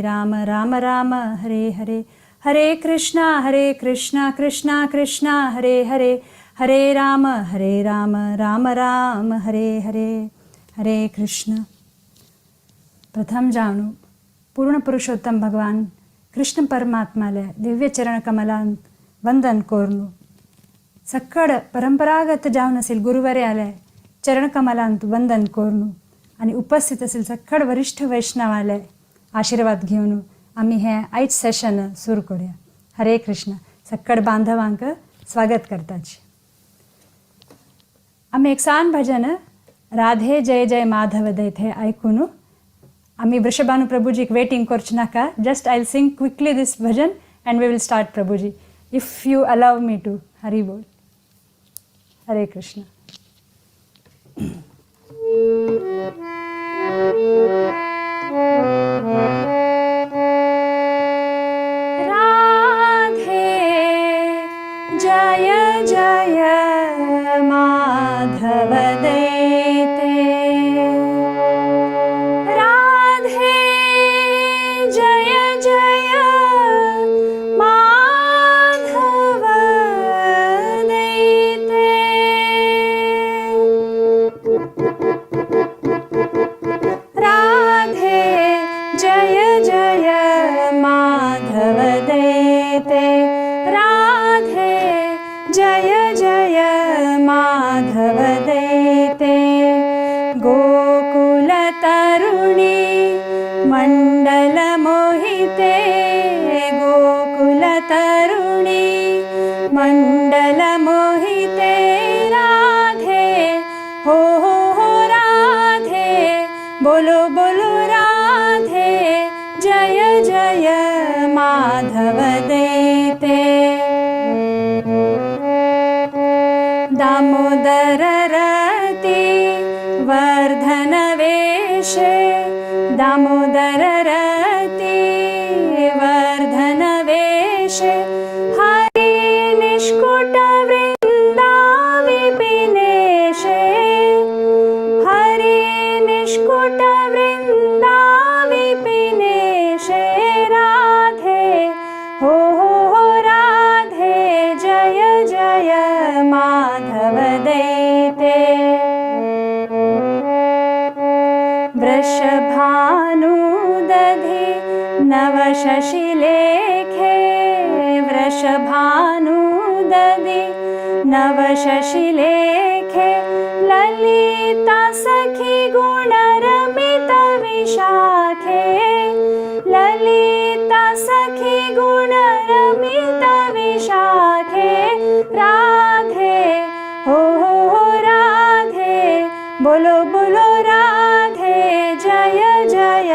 राम राम राम हरे हरे। हरे कृष्णा कृष्णा कृष्णा हरे हरे। हरे राम राम राम हरे हरे। हरे कृष्ण। प्रथम जाणू पूर्ण पुरुषोत्तम भगवान कृष्ण परमात्माले दिव्य चरण कमलांत वंदन कोरनू सक्कड परंपरागत जावन असेल गुरुवारे आले चरणकमलांत वंदन कोरनू आणि उपस्थित असेल सक्कड वरिष्ठ वैष्णवाले आशीर्वाद घेऊन आम्ही हे आयज सेशन सुरू करूया। हरे कृष्ण। सक्कड बांधवांक स्वागत करताची। आम्ही एक सान भजन राधे जय जय माधव दैत हे ऐकून आम्ही वृषभानु प्रभुजीक वेटिंग करचें नाका। Just I sing quickly this bhajan and we will start Prabhuji, if you allow me to. Hari बोल। हरे कृष्ण। राधे जय जय माधव दैते। राधे जय जय माधव दैते। राधे जय जय माधव दैते। राधे जय जय माधव दैते। गोकुल तरुणी मंडल मोहिते। गोकुल तरुणी मंडल मोहिते। राधे हो हो हो राधे बोलो बोलो राधे जय जय माधव दैते। दामोदर रती वर्धन वेशे। दामोदर रती वर्धन वेशे। हरि निष्कुट वृंदा विपिनेशे। हरि निष्कुट वृंदा विपिनेशे। राधे हो हो हो राधे जय जय माधव दैते। वृषभानु दधि नवशशिलेखे। वृषभानु दधि नवशशिलेखे। ललिता सखी गुणरमित विशाखे। ललिता सखी गुणरमित विशाखे। राधे हो हो हो राधे बोलो बोलो राधे जय जय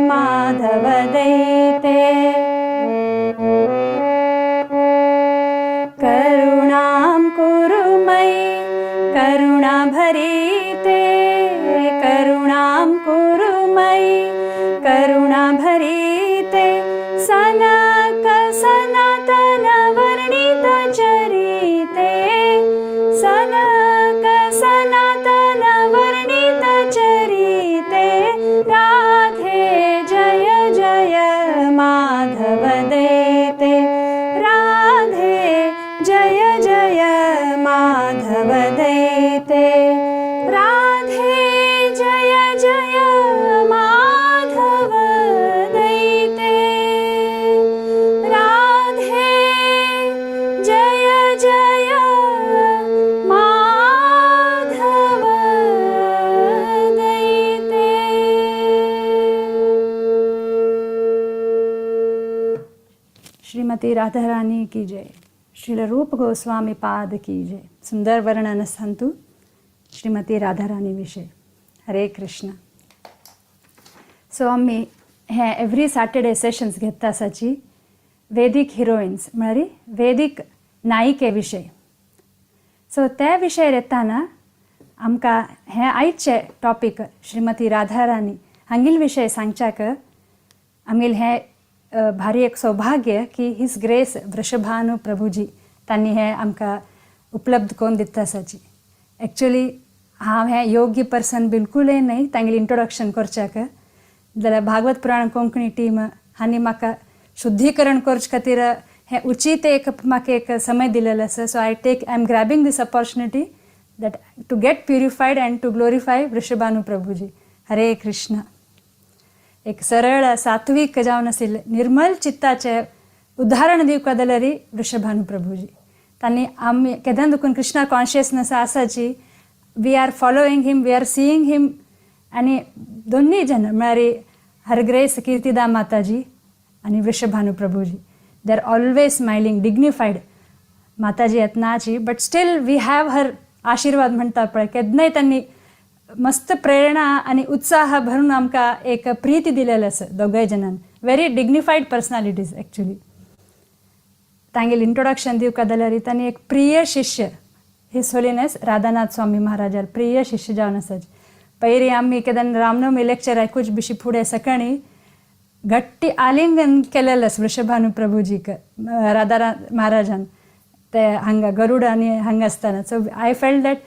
माधव दैते। करुणां कुरु मयि करुणा भरीते। करुणां कुरु मयि करुणा भरीते। सनक सनातन वर्णित चरिते। सनक सनातन वर्णित चरिते। राधे जय जय माधव दैते। राधे जय जय माधव दैते। राधे जय जय माधव दैते। राधे जय जय माधव दैते। श्रीमती राधारानी की जय। श्रील रूप गोस्वामी पाद की जय। सुंदर वर्णन संतु श्रीमती राधारानी विषय। हरे कृष्ण। सो आमी हे एवरी सॅटर्डे सेशन्स घेता आसाची वेदीक हिरोइन्स म्हळ्यार वेदीक नायिके विशय। सो त्या विशयार येताना आमकां हें आयचें टॉपीक श्रीमती राधारानी हांगेल विशय सांगच्याक आमगेलें हें भारी एक सौभाग्य की his grace Vrishabhanu Prabhuji तांणी हें आमकां उपलब्ध करून दिता आसाची। एक्चुअली हांव हें योग्य पर्सन बिलकूलय न्हय तांगेलें इंट्रोडक्शन करच्याक। जाल्यार भागवत पुराण कोंकणी टीम हांणी म्हाका शुद्धीकरण करचे खातीर हें उचीत एक म्हाका एक समय दिलेलो आसा. So I am grabbing this opportunity that to get purified and to glorify Vrishabhanu Prabhuji. Hare Krishna. एक सरळ सात्वीक जावन आशिल्ले निर्मल चित्ताचें उदाहरण दिवपा जाल्यार वृषभानु प्रभुजी. तांणी आमी केन्ना देखून कृष्णा कॉन्शियसनस आसाची, we are following him, we are seeing him. आनी दोन्ही जन म्हळ्यार हरग्रेस कीर्तिदा माताजी आनी Vrishabhanu Prabhuji, they are always smiling, dignified. Mataji येतनाची but still we have her आशिर्वाद म्हणटा पळय, केन्नाय तांणी मस्त प्रेरणा आनी उत्साह भरून आमकां एक प्रिती दिलेली आसा दोगांय जणांक. Very dignified personalities actually. तांगेलें इंट्रोडक्शन दिवका जाल्यार तांणी एक प्रिय शिष्य, his holiness Radhanath स्वामी महाराजार प्रिय शिष्य जावन आसाचे. पयलीं आमी केन्ना रामनवमी लेक्चर आयकूच बिशी फुडें सकाळीं घट्टी आलिंगन केलेलें आसा वृषभानु प्रभुजीक राधा महाराजान, ते हांगा गरुड आनी हांगा आसतना. So I felt that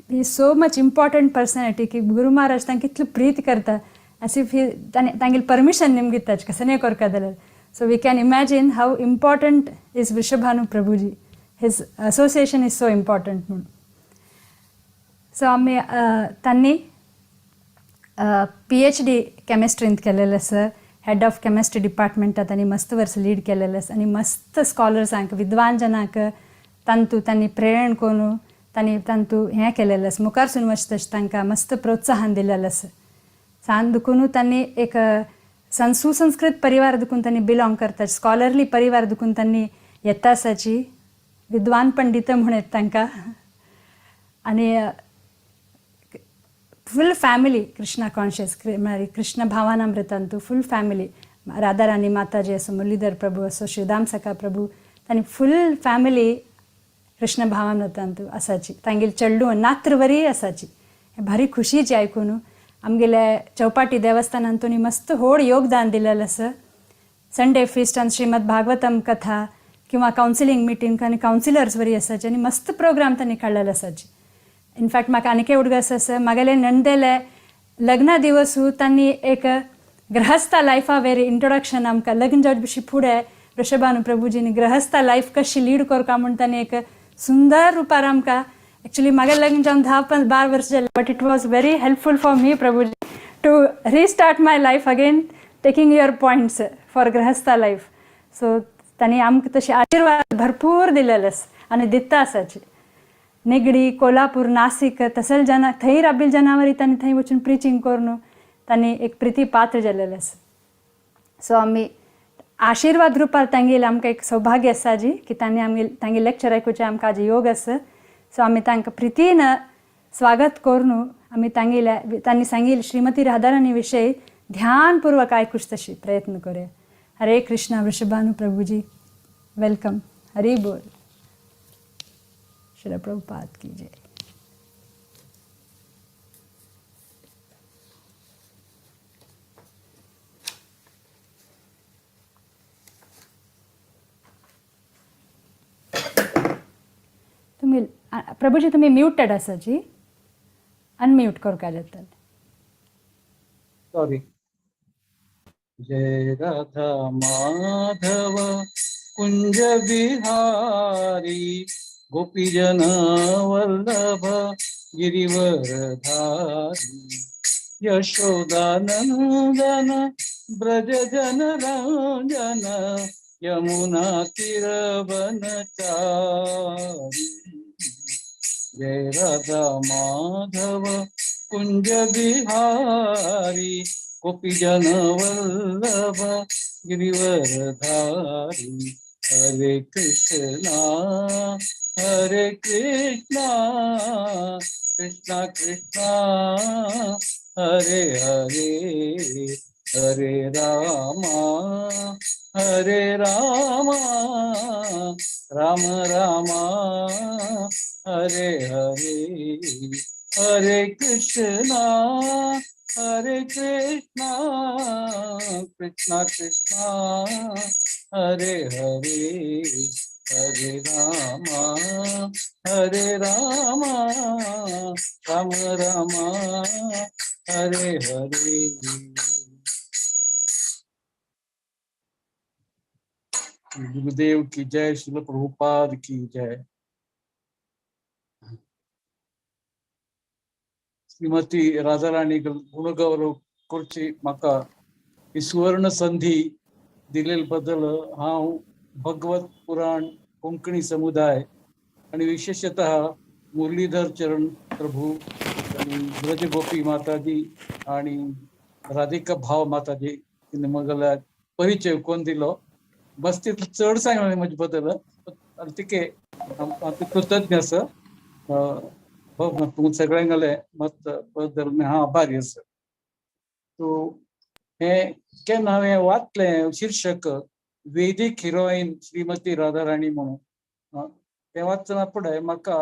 he so much important personality की गुरू महाराज तांकां कितली प्रीत करता, एस if ही तांगेली परमिशन निमगिता कसनेय करता जाल्यार. So we can imagine how important is Vrishabhanu Prabhuji, his association is so important म्हणून. सो आमी तांणी PhD केमिस्ट्रींत केलेलें आसा, हेड ऑफ केमिस्ट्री डिपार्टमेंटात तांणी मस्त वर्स लीड केलेलें आसा आनी मस्त स्कॉलर्सांक, विद्वान जनांक तांतू तांणी प्रेरण करून तांणी तांतू हें केलेलें आसा, मुखार वचता तशें तांकां मस्त प्रोत्साहन दिलेलें आसा. सान दुखून तांणी एक सुसंस्कृत परिवार दुखून तांणी बिलोंग करता, स्कॉलरली परिवार दुखून तांणी येता आसाची, विद्वान पंडित म्हणत तांकां. आनी फूल फॅमिली कृष्णा कॉन्शियस, म्हळ्यार कृष्ण भावानामृतांतू फूल फॅमिली, राधाराणी माताजी असो, मुरलीधर प्रभू असो, श्रीदाम सखा प्रभू, तांणी फूल फॅमिली कृष्ण भावामृतांतू आसाची. तांगेली चेडूं नात्रवरी आसाची. हें भारी खुशीची आयकून. आमगेले चौपाटी देवस्थानान तांणी मस्त व्हड योगदान दिलेलें आसा. संडे फिस्टान श्रीमद भागवतम कथा किंवा कावन्सिलींग मिटींग आनी कावन्सिलर्स बरी आसाची आनी मस्त प्रोग्राम तांणी काडलेले आसाची. इनफॅक्ट म्हाका आनीक उडगास आसा, म्हागेले नंदेले लग्ना दिवसू तांणी एक गृहस्था लायफा वेर इंट्रोडक्शन आमकां लग्न जावचे बशी फुडें वृषभानु प्रभुजींनी गृहस्था लायफ कशी लीड करता म्हूण तांणी एक सुंदर रुपार आमकां. एक्चुली म्हागे लग्न जावन 10-12 वर्स जालें, but it was very helpful for me Prabhuji to restart my life again, taking your points for grihastha life. So तांणी आमकां तशे आशिर्वाद भरपूर दिलेले आसा आनी दिता आसाची. निगडी, कोल्हापूर, नासिक तसले जना थंय राबिल जनावरी तांणी थंय वचून प्रिचींग करून तांणी एक प्रिती पात्र जालेलें आसा. सो आमी आशिर्वाद रुपार तांगेले आमकां एक सौभाग्य आसा जी की तांणी आमगे तांगे लेक्चर आयकुचें आमकां आज योग आसा. सो आमी तांकां प्रितीन स्वागत करून आमी तांगेल्या तांणी सांगिल्ले श्रीमती राधाराणी विशय ध्यानपूर्वक आयकूच तशी प्रयत्न करूया. हरे कृष्णा वृषभानु प्रभुजी, welcome. Hari बोल. श्रील प्रभुपाद की जय. तुम्ही प्रभुजी तुम्ही म्युटेड आसाची, अनम्यूट करका जाता. सॉरी. जय राधा माधव कुंज बिहारी, गोपीजन वल्लभ गिरिवरधारी, यशोदानंदन ब्रज जन रंजन, यमुना तीर बनचारी. जय राधा माधव कुंज बिहारी, गोपीजन वल्लभ गिरिवरधारी. हरे कृष्णा हरे कृष्णा कृष्णा कृष्णा हरे हरे, हरे रामा हरे रामा राम रामा हरे हरे. हरे कृष्णा हरे कृष्णा कृष्णा कृष्णा हरे हरे, हरे रामा हरे रामा राम रामा हरे हरे. गुरुदेव की जय, श्रील प्रभुपाद की जय। श्रीमती राधाराणी गुणगौरव करची म्हाका ही सुवर्ण संधी दिलेले बद्दल हांव भगवत पुराण कोंकणी समुदाय आणि विशेषतः मुरलीधर चरण प्रभू आणि ब्रजगोपी माताजी आणि राधिका भाव माताजी म्हगेल्या परिचय कोण दिलो बस तितलो चड सांगलें म्हजे बद्दल आनी तिके हांव कृतज्ञ आसा। तुमकां सगळ्यांगले मत बद्दल हांव आभारी आसा। तो हें केन्ना हांवें वाचलें शीर्षक वेदीक हिरोईन श्रीमती राधाराणी म्हणून, तें वाचना फुडें म्हाका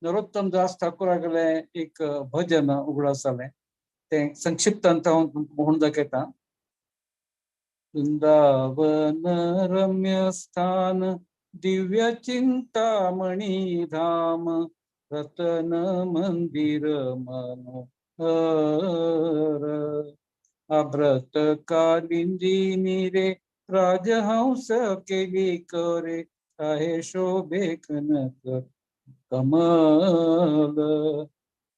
नरोत्तम दास ठाकुरागेलें एक भजन उगडास जालें। तें संक्षिप्तांत हांव म्हणून दाखयता। वृंदावन रम्य स्थान दिव्य चिंतामणी धाम रतन मंदिर मनोहर अब्रत कालिंदी रे राजहंस केली करे आहे शोभे कनक कमल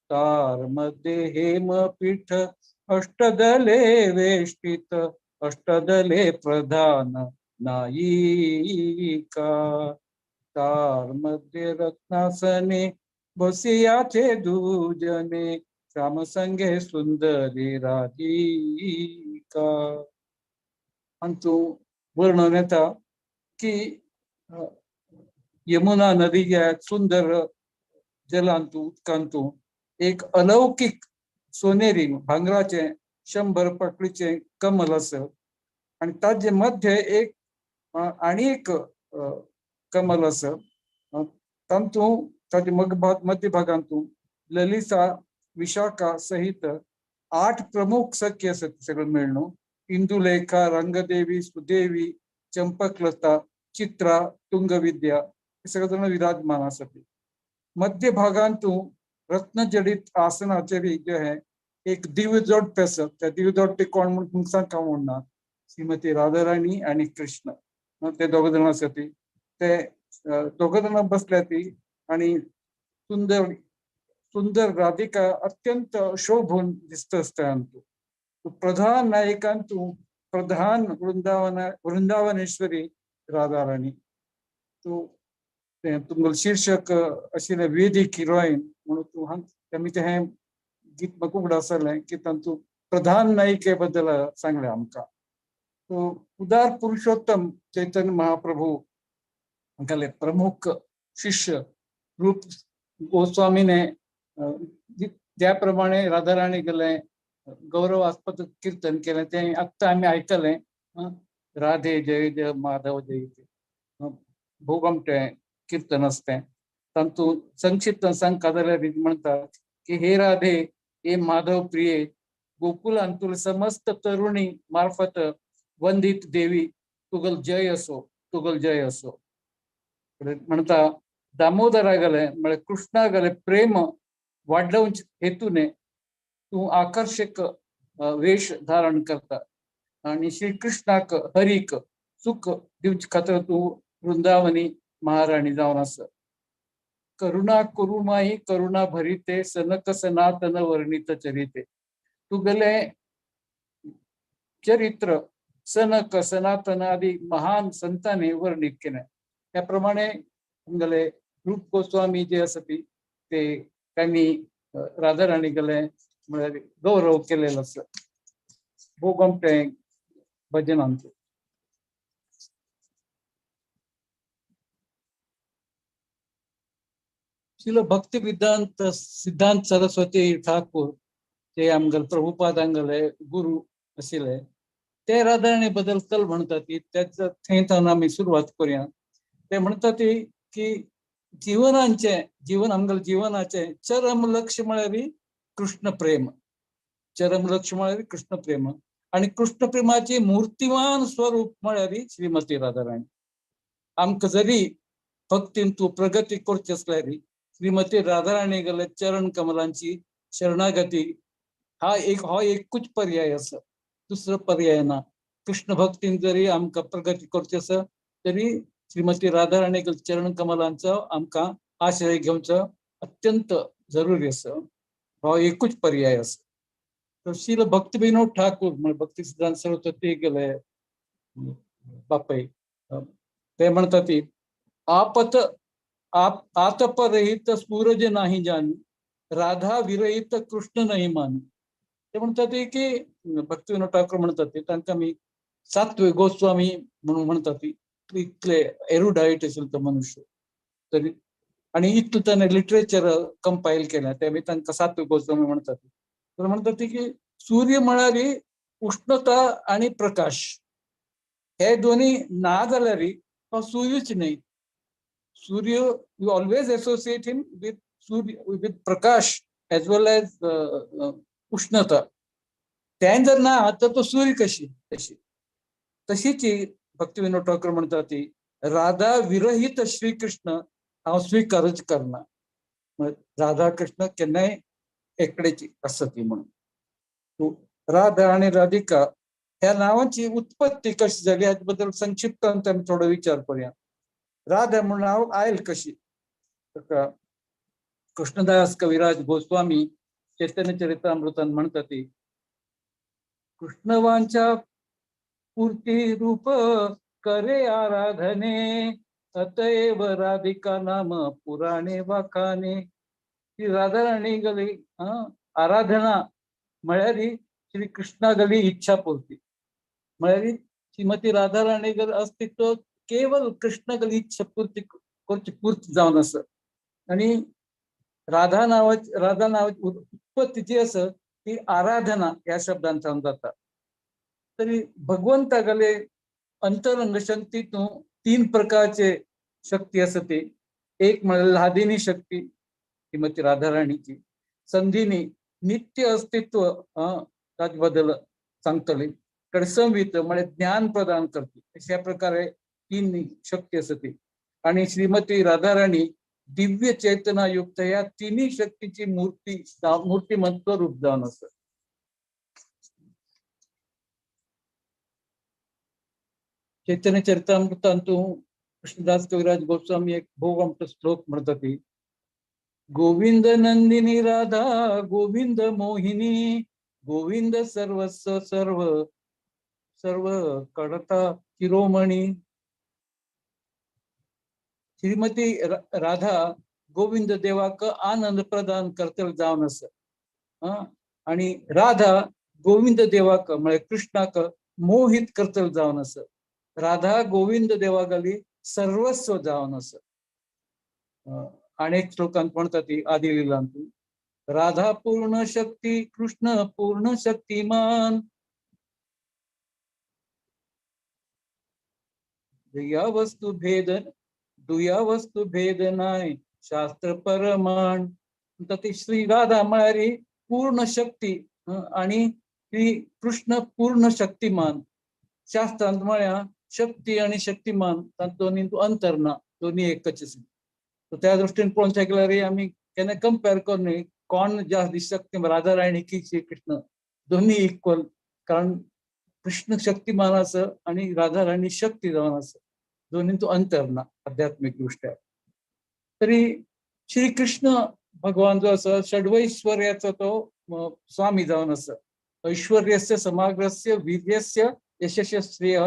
तार मध्ये हेमपीठ अष्टदले वेष्टित अष्टदले प्रधान नायिका तार मध्ये रत्नासने बसियाचे दुजने श्याम संगे सुंदरी राधिका। अंतु वर्णन येता की यमुना नदीच्या सुंदर जलांतु उदकांतु एक अलौकिक सोनेरी भांगराचे 100 पाकळीचे कमल आसा आणि ताजे मध्ये एक आणि एक कमल आसा। तांतू ताजे मध्य भागांतु ललिता विशाखा सहित 8 प्रमुख सखी आसात सगळे मेळून इंदुलेखा, रंगदेवी, सुदेवी, चंपकलता, चित्रा, तुंगविद्या हे सगळे जण विराजमान आसात। मध्य भागांतु रत्नजडित आसनाचेर जे है एक दिव्य जोडपे आसा। त्या दिव्य जोडपे कोण म्हूण तुमकां सांगता म्हणना, श्रीमती राधाराणी आणि कृष्ण ते दोग जाण आसा। ते दोग जाण बसल्या ती आणि सुंदर सुंदर राधिका अत्यंत शोभून दिसता आसता। अंतु प्रधान नायिकांतु प्रधान वृंदावनेश्वरी राधाराणी। तो तुमगेलें शीर्षक आशिल्लें वेदीक हिरोईन म्हणून तूं हांग तें हें गीत म्हाका उगडास जालें की तांतू प्रधान नायिके बद्दल सांगलें आमकां। तो उदार पुरुषोत्तम चैतन्य महाप्रभू हांगेले प्रमुख शिष्य रूप गोस्वामीने ज्या प्रमाणे राधाराणी गेले गौरवास्पद कीर्तन केलें तें आत्तां आमी आयकलें। राधे जय जय माधव जय जय भोगमटें कीर्तन आसतें। तातूंत संक्षिप्त सांगता जाल्यार म्हणटा की हे राधे हे माधव प्रिये गोकुलांतुल समस्त तरुणी मार्फत वंदित देवी तुगल जय असो तुगल जय असो। म्हणटा दामोदरा गेले म्हळ्यार कृष्णा गेले प्रेम वाडोवचे हेतूने तूं आकर्षक वेश धारण करता आणि श्रीकृष्णाक हरीक सुख दिवचे खातीर तूं वृंदावनी महाराणी जावन आसा। करुणा करुमाई करुणा भरिते सनक सनातन वर्णित चरिते तुगेले चरित्र सनक सनातन आदी महान संतांनी वर्णित केलें। त्या प्रमाणे तुमगेले रूप गोस्वामी जे आसा ते तांणी राधाराणी गेले म्हळ्यार गौरव केलेलो आसा। भोगमटें भजन आमचें। श्रील भक्ती वेदांत सिद्धांत सरस्वती ठाकूर ते आमगेले प्रभुपादांगेले गुरु आशिल्ले ते राधाराणी बद्दल कल म्हणटा ती त्याच थंय थावन आमी सुरवात करुया। ते म्हणटा ती की जीवनांचे जीवन आमगेले जीवनाचे चरम लक्ष म्हळ्यार कृष्ण प्रेम, चरम लक्ष म्हळ्यार कृष्ण प्रेम आणि कृष्ण प्रेमाचे मूर्तिमान स्वरूप म्हळ्यार श्रीमती राधाराणी। आमकां जरी भक्तीन तूं प्रगती करची आसल्यार श्रीमती राधाराणी गेले चरण कमलांची शरणागती हा एक हो एकूच पर्याय आसा, दुसरो पर्याय ना। कृष्ण भक्तीन जरी आमकां प्रगती करची आसा तरी श्रीमती राधाराणी चरण कमलांचो आमकां आश्रय घेवचो अत्यंत जरुरी आसा. हो एकूच पर्याय आसा. तर श्रील भक्ती विनोद ठाकूर म्हणजे भक्ती सिद्धांत सरस्वती गेले बापय ते म्हणतात ती आपत आप आतपरहित सूरज नाही जानी, राधा विरहित कृष्ण नाही मानी. ते म्हणतात की भक्ती विनोद ठाकूर म्हणतात ते तांकां आमी सातवे गोस्वामी म्हणून म्हणतात ती इतले एरुडायट आशिल्लो तो मनुष्य तरी आनी इतलें ताणें लिटरेचर कंपायल केलें ते आमी तांकां सातवे गोस्वामी म्हणतात. तर म्हणतात ती की सूर्य म्हळ्यार उष्णता आनी प्रकाश हे दोन्ही ना जाल्यार तो सूर्यूच न्हय. सूर्य you always associate him with Surya with Prakash as well as उष्णता. तें जर ना तर तो सूर्य कशी तशी तशीच भक्ती विनोद ठाकूर म्हणतात ती राधा विरहित श्रीकृष्ण हांव स्विकारच करना. राधा कृष्ण केन्नाय एकडेची आसत म्हणून. राधा आनी राधिका ह्या नांवाची उत्पत्ती कशी जाली हाचे बद्दल संक्षिप्तांत आमी थोडो विचार करूया. राधा म्हणून नांव आयल कशी? ताका कृष्णदास कविराज गोस्वामी चैतन्य चरितामृतान म्हणतात ती कृष्णवांच्या पूर्ती रूप करे आराधने अतएव राधिका नाम पुराणे वाखाने. ती राधाराणी गली आराधना म्हळ्यार श्री कृष्णा गली इच्छा पूर्ती म्हळ्यार श्रीमती राधाराणी गल अस्तित्व केवल कृष्ण गली इच्छा पूर्ती करची पूर्ती जावन आसा. आनी राधा नावाची राधा नावाची उत्पत्ती जी आसा ती आराधना ह्या शब्दान सावन जाता. तरी भगवंतागले अंतरंग शक्तीतून तीन प्रकारचे शक्ती आसा ती. एक म्हळ्यार ल्हादिनी शक्ती श्रीमती राधाराणीची, संधिनी नित्य अस्तित्व ताचे बद्दल सांगतली, कडे संवित म्हळ्यार ज्ञान प्रदान करती. अशा प्रकारे तीन शक्ती आसा ती. आनी श्रीमती राधाराणी दिव्य चेतनायुक्त ह्या तिन्ही शक्तीची मूर्ती मूर्तिमंत रूप जावन आसा. चैतन्य चरितामृतांतु कृष्णदास कविराज गोस्वामी एक भोव आमचो श्लोक म्हणटा ती गोविंद नंदिनी राधा गोविंद मोहिनी गोविंद सर्वस्व सर्व सर्व कडता शिरोमणी. श्रीमती राधा गोविंद देवाक आनंद प्रदान करतले जावन आसा. आनी राधा गोविंद देवाक म्हळ्यार कृष्णाक मोहित करतले जावन आसा. राधा गोविंद देवागली सर्वस्व जावन आसा. आनी एक श्लोकांत म्हणटा ती आदि लिलांत राधा पूर्ण शक्ती कृष्ण पूर्ण शक्तिमान दुया वस्तू भेद दुया वस्तू भेद नाय शास्त्र परमाण. म्हणटा ती श्री राधा म्हळ्यार पूर्ण शक्ती आनी श्री कृष्ण पूर्ण शक्तिमान. शास्त्रांत म्हळ्यार शक्ती आनी शक्तिमान तांत दोनी अंतर ना, दोनी एकच आसा. त्या दृष्टीन पळोवंक गेल्यार आमी केन्ना कंपेर करूं न्हय कोण जास्त शक्ती राधा राणी की श्री कृष्ण, दोन्ही इक्वल. कारण कृष्ण शक्तिमान आसा आनी राधा राणी शक्ती जावन आसा, दोन्हींतू अंतर ना आध्यात्मीक दृष्ट्या. तरी श्री कृष्ण भगवान जो आसा षड्वैश्वर्याचो तो स्वामी जावन आसा. ऐश्वर्यस्य समाग्रस्य वीर्यस्य यशस्य श्रेय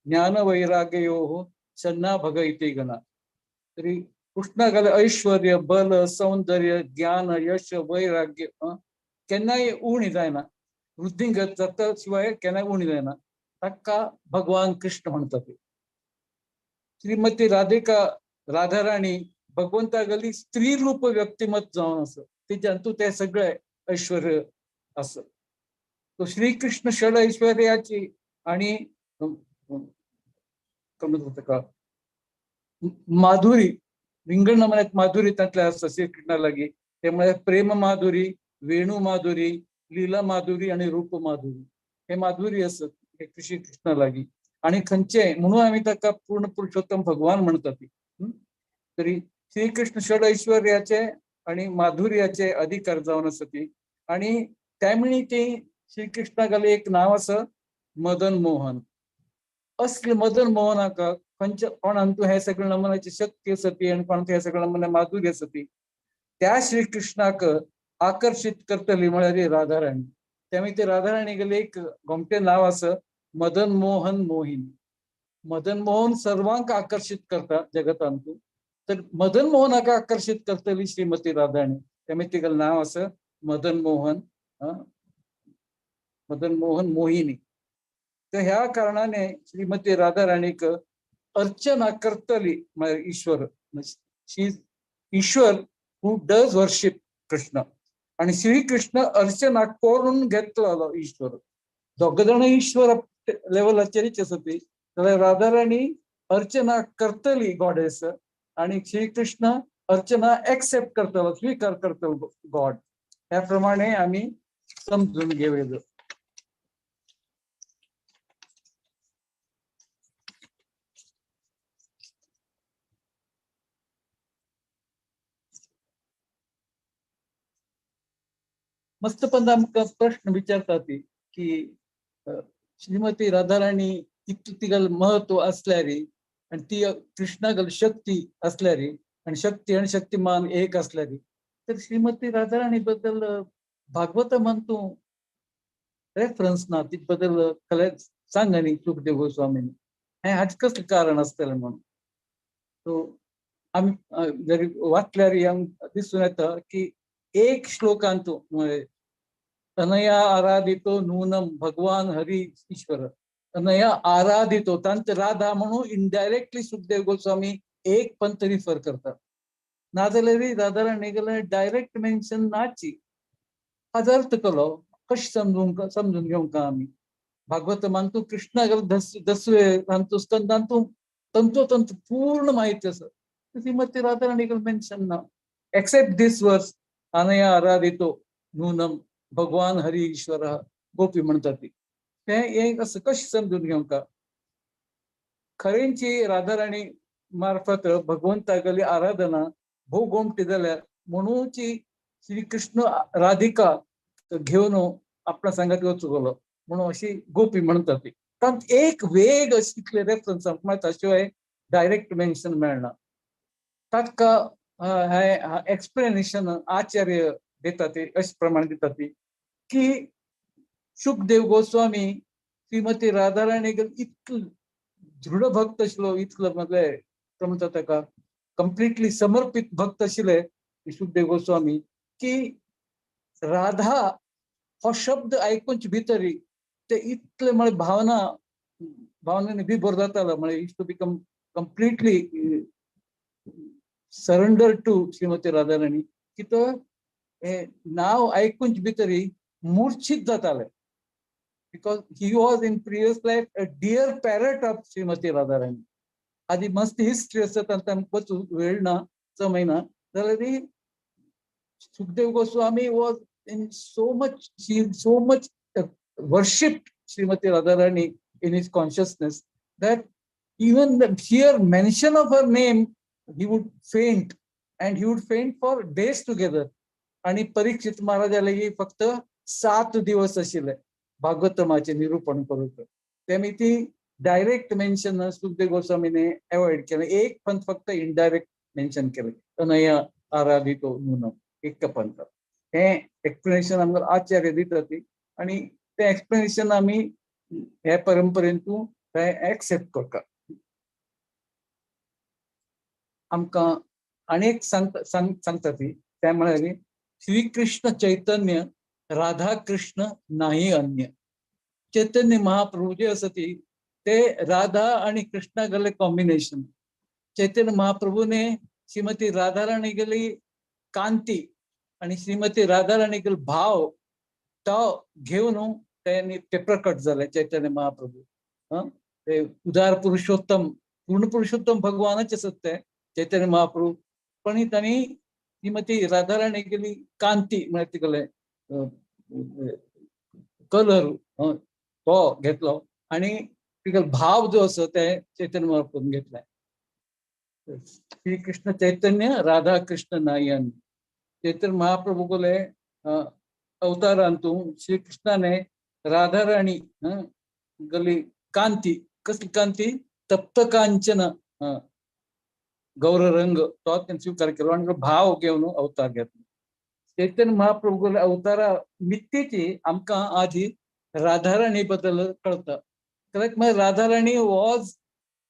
ज्ञान वैराग्ययोः सन्ना भग इति गणा. तरी कृष्णागले ऐश्वर्य बल सौंदर्य ज्ञान यश वैराग्य केन्नाय उणी जायना, वृद्धिंगत जाता शिवाय केन्नाय उणी जायना. ताका भगवान कृष्ण म्हणतात. श्रीमती राधिका राधाराणी भगवंतागली स्त्री रूप व्यक्तिमत्व जावन आसा, तिच्यातून ते सगळे ऐश्वर्य आसा. तो श्रीकृष्ण षड ऐश्वर्याची आणि ताका माधुरी रिंगण म्हळ्यार माधुरी तांतले आसा श्रीकृष्णा लागीं. ते म्हळ्यार प्रेम माधुरी, वेणू माधुरी, लीला माधुरी आनी रूप माधुरी. हे माधुरी आसत हे श्रीकृष्णा लागीं. आनी खंयचे म्हणून आमी ताका पूर्ण पुरुषोत्तम भगवान म्हणतात. तरी श्रीकृष्ण षड ऐश्वर्याचे आणि माधुर्याचे अधिकार जावन आसा ती. आनी त्यामुळे ती श्रीकृष्णागले एक नांव आसा मदन मोहन. असले मदन मोहनाक खंयच्या कोणांतू हे सगळे नमुन्याची शक्ती आसा ती आनी कोणांतू हे सगळे नमुने माधुर्य आसा ती, त्या श्रीकृष्णाक आकर्शीत करतली म्हळ्यार राधाराणी. त्यामुळे ते राधाराणी गेले एक गोमटें नांव आसा मदन मोहन मोहिनी. मदन मोहन सर्वांक आकर्शीत करता जगतांतू, तर मदन मोहनाक आकर्शीत करतली श्रीमती राधाराणी. त्यामुळे तिगेलें नांव आसा मदन मोहन, मदन मोहन मोहिनी. तर ह्या कारणाने श्रीमती राधाराणीक अर्चना करतली म्हळ्यार ईश्वर, शी ईश्वर who does worship Krishna. आणि श्रीकृष्ण अर्चना करून घेतलो ईश्वर. दोग जाण ईश्वर लेवलाचेरीच आसा ती. जाल्यार राधाराणी अर्चना करतली गॉडेस आणि श्रीकृष्ण अर्चना एक्सेप्ट करतलो, स्वीकार करतलो गॉड. ह्या प्रमाणे आमी समजून घेवया. मस्त पण आमकां प्रश्न विचारता ती की श्रीमती राधाराणी इतली तिगेलें महत्व आसल्यारी आनी ती कृष्णागल शक्ती आसल्यारी आनी शक्ती आनी शक्तिमान एक आसल्यारी, तर श्रीमती राधाराणी बद्दल भागवत म्हणतो रेफरन्स ना, ती बद्दल खरेंच सांग न्ही सुखदेव गोस्वामीनी, हें हाचें कसलें कारण आसतलें म्हणून. सो आमी जरी वाचल्यार आमकां दिसून येता की एक श्लोकांतू अनया आराधितो नूनम भगवान हरी ईश्वर, अनया आराधितो तांत राधा म्हणून इनडायरेक्टली सुखदेव गोस्वामी एक पंथ रिफर करतात. नाजाल्यार राधाराणी गेल्यार डायरेक्ट मेन्शन नाची. हाजो अर्थ केलो कशें समजून घेवंक आमी भागवत मानतू कृष्णा गेलो दसवे तांतू स्कंदांतू तंतोतंत पूर्ण माहिती आसा, श्रीमती राधाराणी गेलो मेन्शन ना एक्सेप्ट दीस वर्स अनया आराधितो नूनम भगवान हरी ईश्वर गोपी म्हणतात ती. तें एक असं कशें समजून घेवंक? खरेंची राधाराणी मार्फत भगवंतागली आराधना भोव गोमटी जाल्यार म्हणूची श्रीकृष्ण राधिका घेवन आपणा सांगात वचूंक गेलो म्हणून अशी गोपी म्हणतात ती. तांत एक वेग अशी इतले रेफरन्स आमकां मेळटा, शिवाय डायरेक्ट मेन्शन मेळना. ताका हें एक्सप्लेनेशन आचार्य दिता ती अशे प्रमाणे दिता ती की सुखदेव गोस्वामी श्रीमती राधाराणी इतलो दृढ भक्त आशिल्लो, इतलो म्हटल्यार तो म्हणटा ताका कंप्लिटली समर्पित भक्त आशिल्ले सुखदेव गोस्वामी की राधा हो शब्द आयकूनच भितरी ते इतले म्हळ्यार भावना भावनेने विभोर जातालो, म्हळ्यार is to become completely surrender to Shrimati Radharani की तो हे नाव आयकूनच भितरी मूर्छित जाताले. Because he was in previous life a dear parrot of Shrimati Radharani. आदी मस्त हिस्ट्री आसा, तांकां आमकां वचूंक वेळ ना, जमयना. जाल्यार Sukhdev Goswami was in so much, so much worshipped Shrimati Radharani in his consciousness that even the sheer mention of her name he would faint, and he would faint for days together. आणि परीक्षित महाराजालाही फक्त 7 दिवस आशिल्ले भागवतमाचे निरूपण करूंक. तेमी ती direct mention Sukhdev गोस्वामीने avoid केलें, एक पंथ फक्त इनडायरेक्ट मेन्शन केलें, अनया आराधितो नूनम एक पंथ. हें एक्सप्लेनेशन आमकां आचार्य दिता ती आनी तें एक्सप्लेनेशन आमी हे परंपरेंतू तें एक्सेप्ट करता. आमकां आनी एक सांगता ती तें म्हळ्यार श्रीकृष्ण चैतन्य राधा कृष्ण नाही अन्य. चैतन्य महाप्रभू जे आसा ती ते राधा आनी कृष्णा गेल्ले कॉम्बिनेशन. चैतन्य महाप्रभूने श्रीमती राधाराणी गेली कांती आनी श्रीमती राधाराणी गेले भाव तो घेवन त्यांनी ते प्रकट जाले चैतन्य महाप्रभू. ते उदार पुरुषोत्तम पूर्ण पुरुषोत्तम भगवानाचे आसत ते चैतन्य महाप्रभू, पण तांणी श्रीमती राधाराणी गेली कांती म्हळ्यार तिगेले कलर तो घेतलो आनी तिगेलो भाव जो आसा ते चैतन्य महाप्रभून घेतले. श्री कृष्ण चैतन्य राधा कृष्ण नायन. चैतन्य महाप्रभू गेले अवतारांतू श्री कृष्णाने राधाराणी गली कांती, कसली कांती? तप्त कांचन गौररंग तो त्यांनी स्वीकार केलो आनी भाव घेवन अवतार घेतलो. चैतन्य महाप्रभू अवतारा मित्तेची आमकां आजी राधाराणी बद्दल कळता. करेक्ट, म्हणजे Radharani was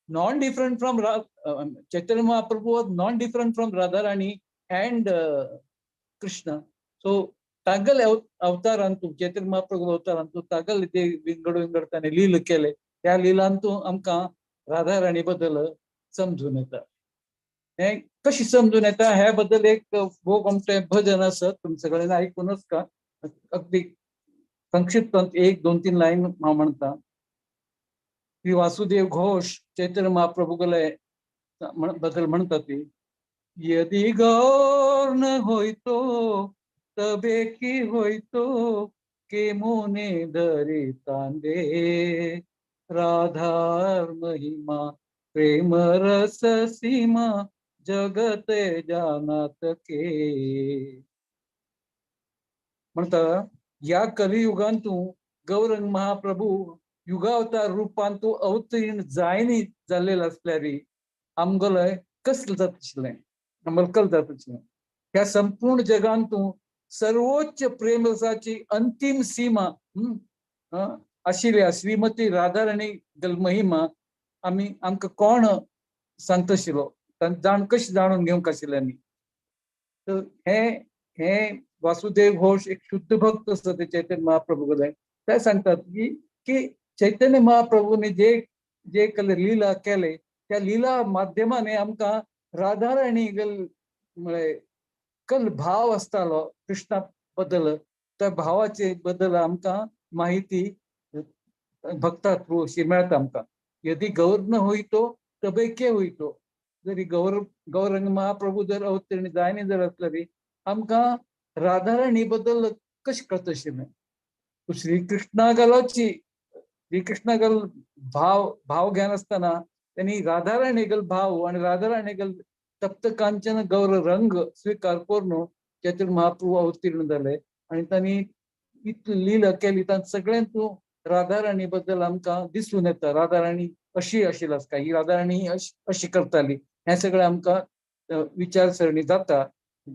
non different from Chaitanya Mahaprabhu was non different from Radharani and Krishna. So तागल अवतारांतू Chaitanya Mahaprabhu अवतारांतू तागल ते विंगड विंगड ताणें लील केले, त्या लिलांतू आमकां राधाराणी बद्दल समजून येता. हें कशी समजून येता ह्या बद्दल एक भोग आमचें भजन आसा, तुमी सगळ्यांनी आयकूनच का, अगदी संक्षिप्त 1 2 3 लायन हांव म्हणटा. श्री वासुदेव घोष चैतन्य महाप्रभू बद्दल म्हणटा ती, यदि गौर न होयतो तबे की होयतो के मोने धरी तांदे, राधार महिमा प्रेम रस सीमा जगते जानात के. म्हणता या कलियुगांतू गौरंग महाप्रभू युगावतार रूपांतू अवतीर्ण जायनी जाल्लेलं असल्यारी आमगलय कसलं जात आशिल्लें, आमकां जात आशिल्लें. ह्या संपूर्ण जगांतू सर्वोच्च प्रेमरसाची अंतिम सीमा आशिल्ल्या श्रीमती राधाराणी गल महिमा आमी आमकां कोण सांगताशिल्लो, जाण कशी जाणून घेवंक आशिल्ल्यांनी. तर हे हे वासुदेव घोष एक शुद्ध भक्त आसा ते चैतन्य महाप्रभू कडेन, ते सांगतात की की चैतन्य महाप्रभूने जे जे कल लीला केले त्या लीला माध्यमाने आमकां राधाराणी गल म्हळ्यार कल भाव आसतालो कृष्णा बद्दल, त्या भावाचे बद्दल आमकां माहिती भक्ता थ्रू अशी मेळटा आमकां. यदि गौर न होयतो तबे के होयतो, जरी गौर गौरंग महाप्रभू जर अवतीर्ण जायनी जर आसले आमकां राधाराणी बद्दल कशें कळटा आशिल्लें. श्रीकृष्णा गलाची श्रीकृष्णागल भाव भाव घेनासतना त्यांनी राधाराणी गल भाव आणि राधाराणी गल तप्त कांचन गौर रंग स्वीकार करून चैतन्य महाप्रभू अवतीर्ण जाले आणि त्यांनी इतली लीला केली. तांकां सगळ्यांतू राधाराणी बद्दल आमकां दिसून येता, राधाराणी अशी आशिल्ली आसता, ही राधाराणी अशी करताली, हें सगळें आमकां विचारसरणी जाता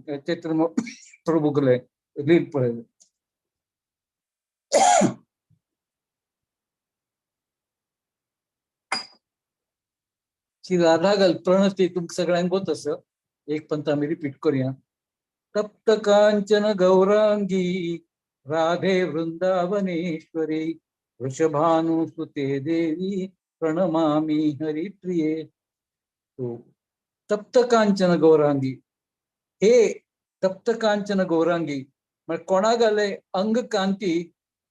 चैतन्य महाप्रभूगले लील पळयले. श्री राधागल प्रणती तुमकां सगळ्यांक गोत आसा, एक पंत आमी रिपीट करूया. तप्त कांचन गौरांगी राधे वृंदावनेश्वरी वृषभानुसुते देवी प्रणमामि हरिप्रिये. तो तप्त कांचन गौरांगी, हे तप्त कांचन गौरांगी म्हळ्यार कोणागले अंगकांती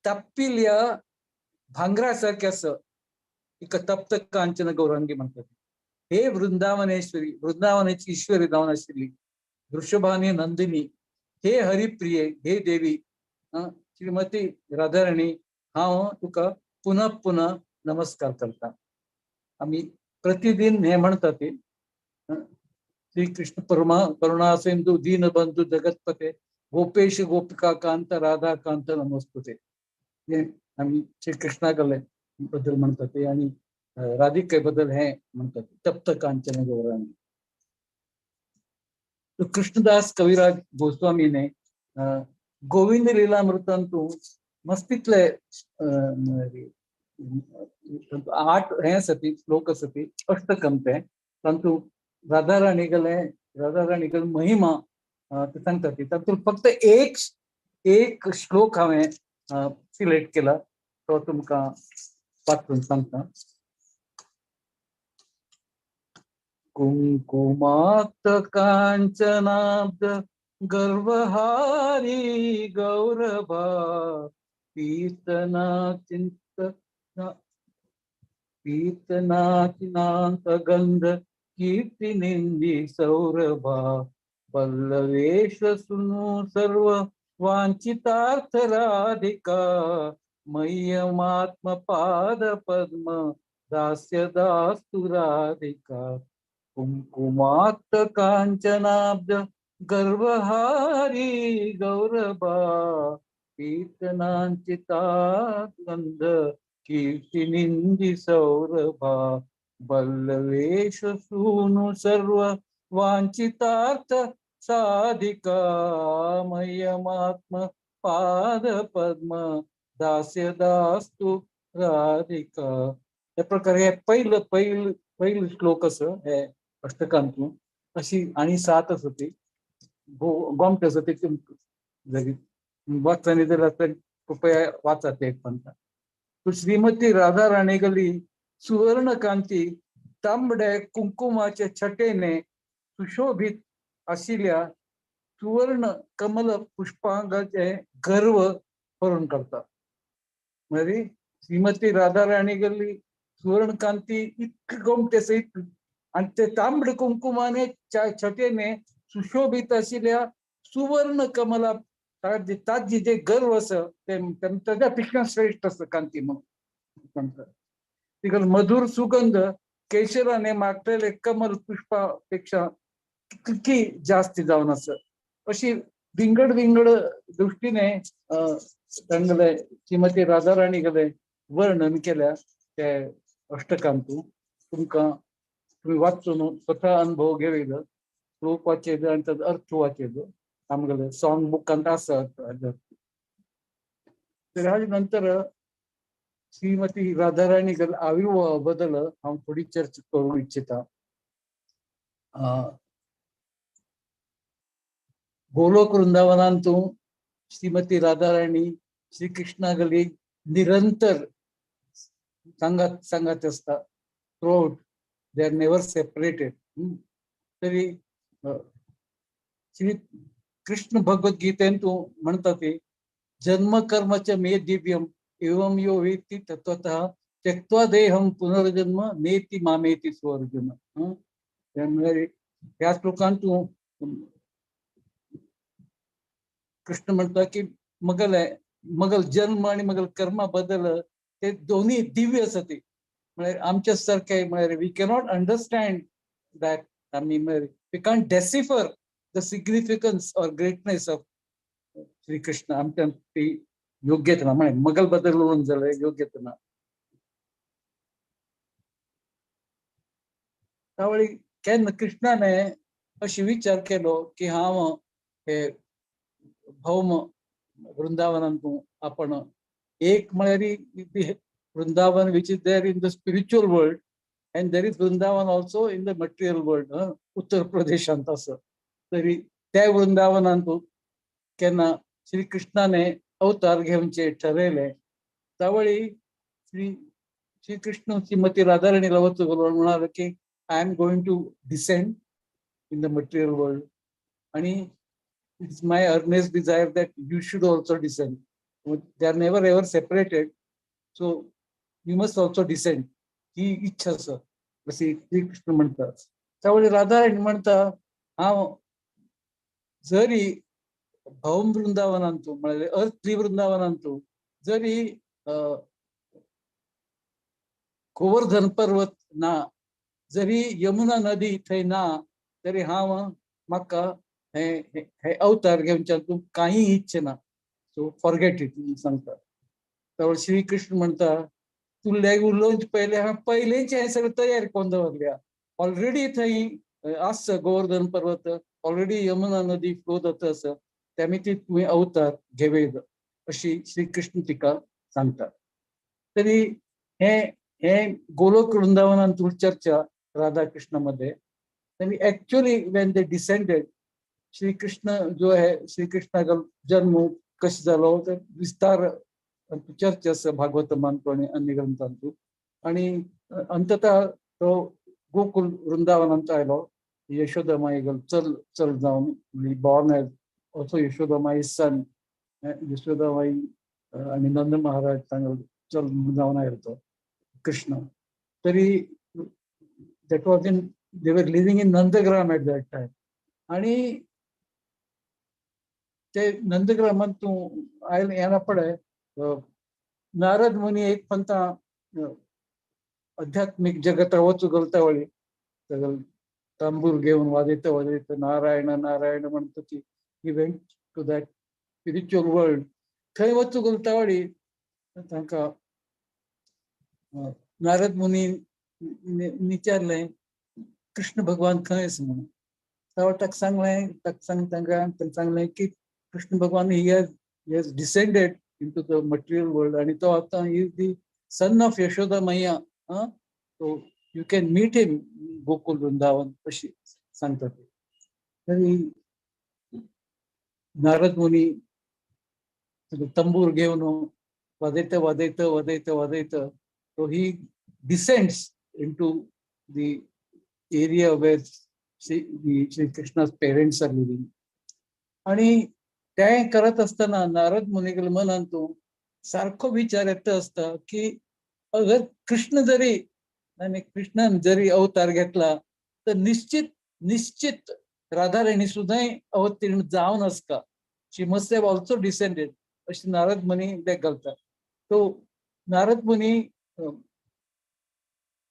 तापिल्ल्या भांगरा सारकें आसा, तिका तप्त कांचन गौरांगी म्हणटात. हे वृंदावनेश्वरी, वृंदावनाची ईश्वरी जावन आशिल्ली वृषभानी नंदिनी, हे हरिप्रिये, हे देवी श्रीमती राधाराणी, हांव तुका पुनः पुनः नमस्कार करता. आमी प्रतिदिन हे म्हणटा ते श्री कृष्ण परमा करुणा सिंधू दीनबंधू जगतपते गोपेश गोपिका कांत राधा कांत नमस्तुते. हे आमी श्री कृष्णा कडले बद्दल म्हणटा ते आनी राधिके बद्दल हे म्हणटात तप्त कांचन गौरांगी. कृष्णदास कविराज गोस्वामीने गोविंद लीलामृतांतू मस्तीतले 8 हे आसा ती श्लोक आसा ती अष्टकम ते तांतू राधाराणी गले राधाराणी गल महिमा ते सांगता ती. तातूंत फक्त एक एक श्लोक हांवें सिलेक्ट केला तो तुमकां वाचून सांगता. कुंकुमाक्त कांचनाब्द गर्भहारी गौरभा पीतनाचिंत पीतनाचिनांत गंध कीर्ती निंदी सौरभा पल्लवेश सुनु सर्व वांछितार्थ राधिका मय्यमात्म पाद पद्म दास्य दास्तु राधिका. कुंकुमाक्त कांचनाब्द गर्भहारी गौरभा पीतनांचिता गंध कीर्ती निंदी सौरभा बल्लवेश सूनु सर्व वांछितार्थ साधिका मय्यमात्म पाद पद्म दास्य दास्तु राधिका. त्या प्रकारे हे पहिलं पहिलं पहिलं श्लोक असं हे अष्टकांतून अशी आणि सात आसा ती गोमटे आसा ती वाचनी जर तर कृपया वाचा ते एक पंता. श्रीमती राधा राणी गली सुवर्ण कांती तांबड्या कुंकुमाच्या छटेने सुशोभित आशिल्ल्या सुवर्ण कमल पुष्पांगाचे गर्व करून करता. म्हणजे श्रीमती राधा राणी गली सुवर्ण कांती इतकी गोमटे सहित आणि ते तांबड कुंकुमाने छटेने सुशोभित आशिल्ल्या सुवर्ण कमला ताजी जे गर्व असं ते त्याच्यापेक्षा श्रेष्ठ असं कांती म्हणून. मधुर सुगंध केशराने मागलेले कमल पुष्पापेक्षा किती जास्ती जाऊन असं अशी विंगड विंगड दृष्टीने तांगले श्रीमती राधाराणी गले वर्णन केल्या ते अष्टकांतू. तुमकां तुम्ही वाचून स्वतः अनुभव घेवयलो, श्लोक वाचयलो आनी ताजो अर्थ वाचयलो. आमगेले सॉंग बुकांत आसा. तर हाजे नंतर श्रीमती राधाराणी गल आविर्भावा बद्दल हांव थोडी चर्चा करूंक इच्छिता. गोलोक वृंदावनांतू श्रीमती राधाराणी श्रीकृष्णागली निरंतर सांगात सांगात असता. Throughout they are never separated. तरी श्री कृष्ण भगवद्गीतेंतू म्हणता ते जन्म कर्मच मे दिव्यम एवं यो वेत्ति तत्त्वतः त्यक्त्वा देहं पुनर्जन्म नेति मामेति सोऽर्जुन. त्यामुळे ह्या श्लोकांतू कृष्ण म्हणता की मगल मगल जन्म आणि मगल कर्मा बद्दल ते दोन्ही दिव्य आसा ते. म्हळ्यार आमच्या सारखे म्हळ्यार we cannot understand that. आमी म्हळ्यार we can't decipher the significance or greatness of Shri Krishna. आमच्या ती योग्यता ना म्हळ्यार मगल बद्दल उलोवन जाल्यार योग्यता ना. त्यावेळी केन्ना कृष्णाने अशी विचार केलो की हांव हे भौम वृंदावनांतू आपण एक म्हळ्यार Vrindavan which is there in the spiritual world and there is Vrindavan also in the material world उत्तर प्रदेशांत असं. तरी त्या वृंदावनांतू केन्ना श्री कृष्णाने अवतार घेवचे ठरयले त्यावेळी श्री श्रीकृष्ण श्रीमती राधाराणीला वचूंक म्हणाले की I am going to descend in the material world आणि it's my earnest desire that you should also descend. They are never ever separated, so you must also descend. ही इच्छा आसा अशी श्रीकृष्ण म्हणतात. त्यावेळी राधाराणी म्हणता हांव जरी भौम वृंदावनांतू म्हळ्यार अर्थली वृंदावनांतू जरी गोवर्धन पर्वत ना, जरी यमुना नदी थंय ना, तरी हांव म्हाका हे हे अवतार घेवच्या तूं काही इच्छा ना, सो फॉरगेट it सांगता. त्यावेळी श्रीकृष्ण म्हणता तुले उलोवन पयले हांव पयलेंचे हें सगळें तयार करून दवरल्या. ऑलरेडी थंय आसा गोवर्धन पर्वत, ऑलरेडी यमुना नदी फ्लो जाता आसा, त्यामुळे ती तुवें अवतार घेवयलो अशी श्रीकृष्ण तिका सांगता. तरी हे हे गोलोक वृंदावनांतून चर्चा राधाकृष्ण मध्ये. आनी actually when they descended Shrikrishna जो आहे श्रीकृष्णाचा जन्म कशें जालो तर विस्तार चर्चा आसा भागवतमांतू आनी अन्य ग्रंथांतू. आनी अंततः तो गोकुल वृंदावनांत आयलो. यशोदा माई चल चल जावन born as also Yashoda my son. Yashoda माई आनी नंद महाराज तांगेलो चल जावन आयलो तो कृष्ण. तरी that was in they were living in Nandagram at that time. आणि ते नंदग्रामांत तूं आयले येना पडे नारद मुनी एक पंता आध्यात्मिक जगता वचूंक घालता वळी तांबूर घेवन वाजयता वाजयता नारायण नारायण म्हणटा ती he went to that spiritual world. थंय वचूंक घालता वळी तांकां नारद मुनी विचारलें कृष्ण भगवान खंय आसा म्हणून. तेवा ताका सांगलें, ताका तांकां सांगलें की कृष्ण भगवान he has descended into the material world आनी तो आतां he is the son of Yashoda Maiya, so you can meet him Gokul Vrindavan अशी सांगता ते. तरी नारद मुनी तंबूर घेवन वाजयता वाजयता वाजयता वाजयता तो he descends into the area where Shri Krishna's parents are living. आणि तें करत आसतना नारद मुनीगेल्या मनांत सारको विचार येता आसता की अगर कृष्ण जरी आनी कृष्णान जरी अवतार घेतला तर निश्चित निश्चित राधाराणी सुद्दां अवतीर्ण जावन आसता. She must have also descended अशें नारद मुनी ते घालता. तो नारद मुनी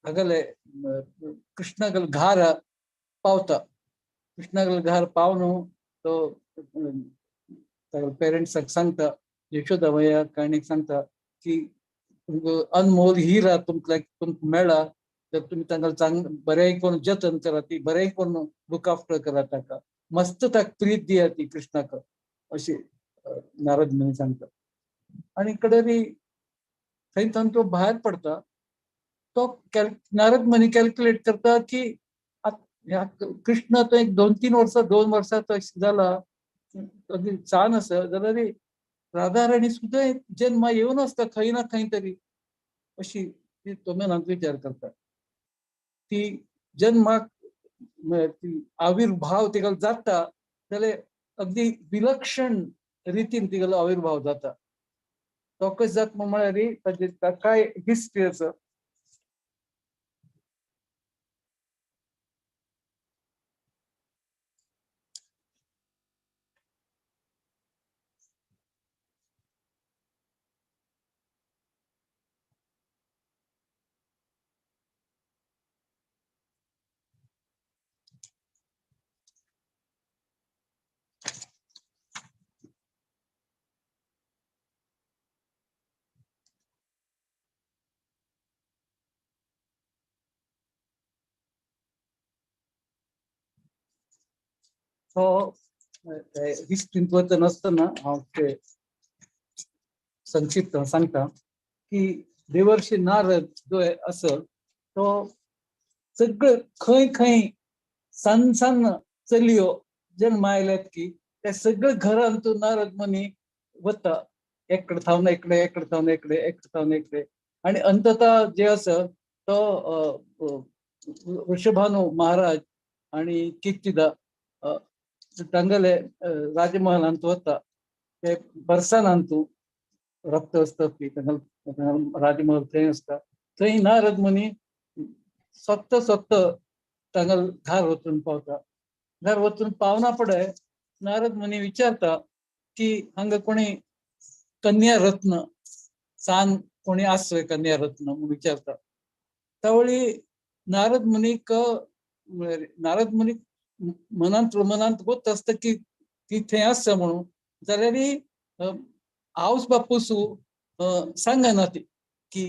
हांगाले कृष्णागल घार पावता. कृष्णागल घार पावन तो पेरंट्साक सांगता, यशोदा मैया काणीक सांगता की तुमकां अनमोल हिरा तुमकां तुमकां मेळ्ळा तर तुमी तांकां चांग बरें करून जतन करा, ती बरें करून लूक आफ्टर करा, ताका मस्त ताका प्रीत दिया ती कृष्णाक अशी नारद मुनी सांगता. आनी कडेन थंय थंय तो भायर पडता. तो नारद मुनी कॅल्क्युलेट करता की ह्या कृष्ण तो एक 2-3 वर्सां 2 वर्सां तो जाला, अगदी सान आसा जाल्यार राधाराणी सुद्दां जन्मा येवन आसता खंय ना खंय तरी अशी ती तो मनांत विचार करता. ती जन्माक ती आविर्भाव तिका जाता जाल्यार अगदी विलक्षण रितीन तिगेलो आविर्भाव जाता. तो कशें जाता म्हळ्यार ताजी काय हिस्ट्री आसा. तो हिस्ट्रींत वचनासतना हांव ते संक्षिप्त सांगता की देवर्षी नारद जो आसा तो सगळे खंय खंय सान सान चलयो जन्मा आयल्यात की ते सगळे घरांत तो नारद मुनी वता, एकडे थावन एकडे, एकडे थावन एकडे, एकडे थावन एकडे, आनी अंतता जे आसा तो वृषभानु महाराज आनी कीर्तिदा तांगेले राजमहालांत वता. ते बरसानांत रक्त आसता ती राजमहल थंय आसता. थंय नारद मुनी सोदता सोदता तांगेले घार वचून पावता. घार वचून पावना फुडें नारद मुनी विचारता की हांगा कोणी कन्या रत्न सान कोणी आसय कन्या रत्न म्हणून विचारता. त्यावेळी नारद मुनीक नारद मुनीक मनांत मनांत गोत आसता की ती थंय आसा म्हणून, जाल्यार आवस बापूसू सांगना ती की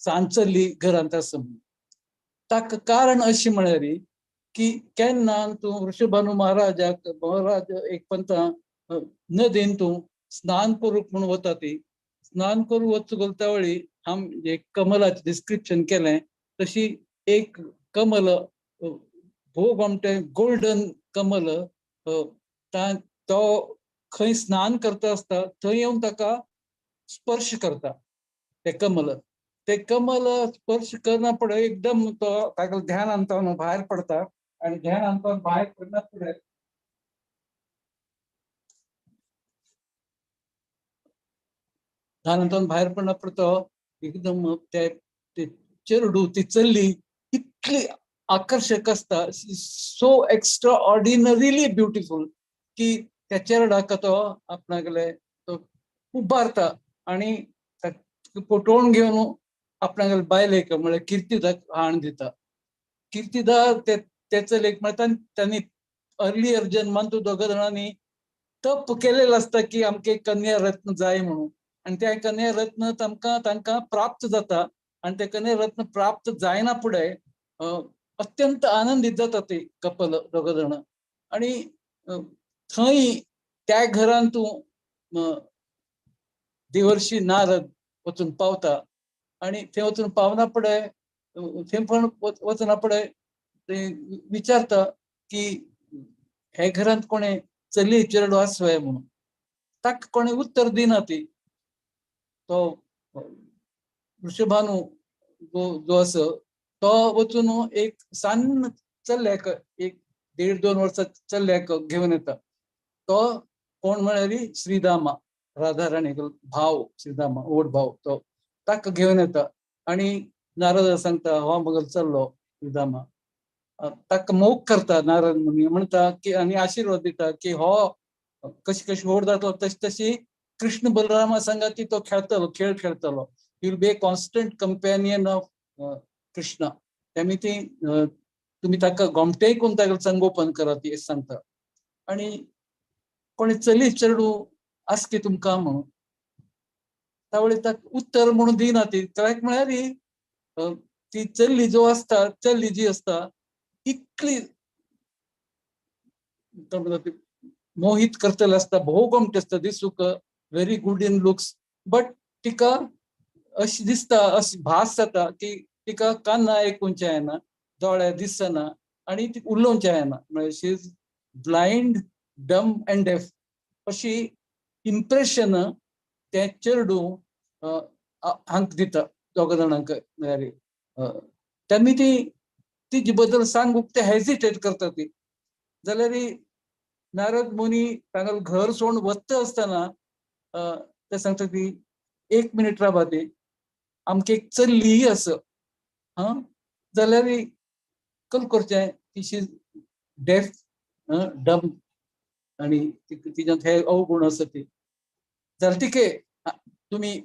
सान चली घरांत आसा म्हणून. ताका कारण अशें म्हळ्यार की केन्ना तूं वृषभानु महाराजाक महाराज एक पंता नदीन तूं स्नान करूंक म्हूण वता ती स्नान करूंक वचूंक गेलो त्या वेळी आम एक कमलाचें डिस्क्रिप्शन केलें तशी एक कमल भोग आमटें गोल्डन कमल तो खंय स्नान करता आसता थंय येवन ताका स्पर्श करता ते कमल. ते कमल स्पर्श करना फुडें एकदम तो ताका ध्यान अंतावन भायर पडता आनी ध्यान अंतावन भायर पडना फुडें ध्यान अंतावन भायर पडना फुडें तो एकदम ते चेरडू ती चल्ली इतली आकर्शक आसता, सो एक्स्ट्रा ऑर्डिनरीली ब्युटिफूल की त्या चेरडाक तो आपणागेले तो उबारता आनी पोटोवन घेवन आपणागेले बायलेक म्हळ्यार कीर्तिदाक हाण दिता. कीर्तिदा ते चलयेक म्हळ्यार तांणी अर्लियर जन्मान तूं दोगा जाणांनी तप केलेलें आसता की आमकां कन्या रत्न जाय म्हणून, आनी त्या कन्या रत्न तांकां तांकां प्राप्त जाता. आनी ते कन्या रत्न प्राप्त जायना फुडें अत्यंत आनंदीत जाता ते कपल दोग जाण. आनी थंय त्या घरान तूं देवर्षी नारद वचून पावता. आनी थंय वचून पावना फुडें, थंय पण वचना फुडें ते विचारता की हे घरांत कोणें चली चेडो आसवे म्हणून. ताका कोणें उत्तर दिना ती. तो वृषभानू जो जो आसा तो वचून एक सान चल्याक, एक 1.5-2 वर्सां चल्याक घेवन येता. तो कोण म्हळ्यार श्रीदामा, राधाराणी भाव, श्रीदामा व्हड भाव, तो ताका घेवन येता. आनी नारद सांगता हो मगल चल्लो श्रीदामा. ताका मोग करता नारद मुनी, म्हणटा की आनी आशिर्वाद दिता की हो कशी कशी व्हड जातलो तशी तशी कृष्ण बलरामा सांगाती तो खेळतलो, खेळ खेळतलो. He will be a constant companion of Krishna. तेमी ती तुमी ताका गोमटेय करून ताका संगोपन करात हें सांगता. आनी कोणी चली चेडूं आसकी तुमकां म्हणून त्यावेळी ताका उत्तर म्हणून दिना ती. कित्याक म्हळ्यार ती चल्ली जो आसता, चल्ली जी आसता इतली मोहीत करतले आसता, भोव गोमटी आसता, दिसूंक very good in looks, but तिका अशी दिसता, अशी भास जाता की तिका कानां आयकुंचें येना, दोळे दिसना आनी ती उलोवचें येना. म्हळ्यार she is blind, dumb and deaf अशी इम्प्रेशन तें चेडूं हांक दिता दोग जाणांक. म्हळ्यार तेन्ना ती तिजे बद्दल सांगूंक ते हेजिटेट करता ती. जाल्यार नारद मुनी तांगेलें घर सोडून वता आसतना ते सांगता की एक मिनीट रावा ती, आमकां एक चल्ली आसा. हां, जाल्यार कल करचें की शी is def, डम आनी तिज्यांत हे अवगुण आसा ती. जाल्यार तिके तुमी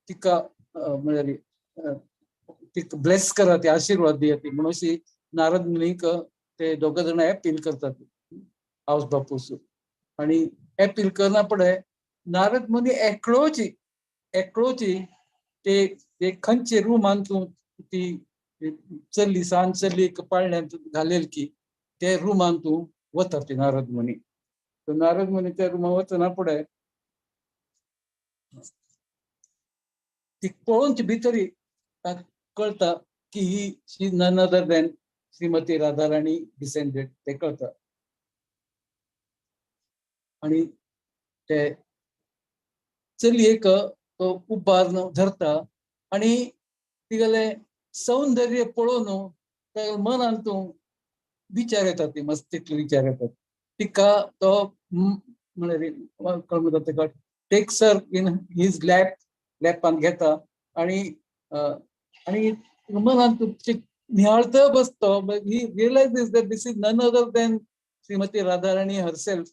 तिका म्हळ्यार तिका ब्लेस करा, ती आशिर्वाद दिया ती म्हणून अशी नारद मुनीक ते दोग जाणां एपील करतात आवस बापूस. आनी एपील करना फुडें नारद मुनी एकलोची एकलोची ते खंयचे रुमान तूं ती चल्ली सान चल्ली पाळण्यांत घालेल की ते रुमान तूं वता ती नारद मुनी. तर नारद मुनी त्या रुमान वचना फुडें ती पळोवन भितरी कळटा की ही she none other than Shrimati Radharani descended ते कळटा. आनी ते चलयेक तो उबारून धरता आनी तिगेलें सौंदर्य पळोवन त्या मनान तूं विचार येता, ती मस्त तितले विचार येतात तिका. तो म्हळ्यार म्हणटा ताका takes her in his lap, लॅपान घेता आनी आनी मनान तुमचे निहाळत बसतो. He realizes that this is none other than Shrimati Radharani herself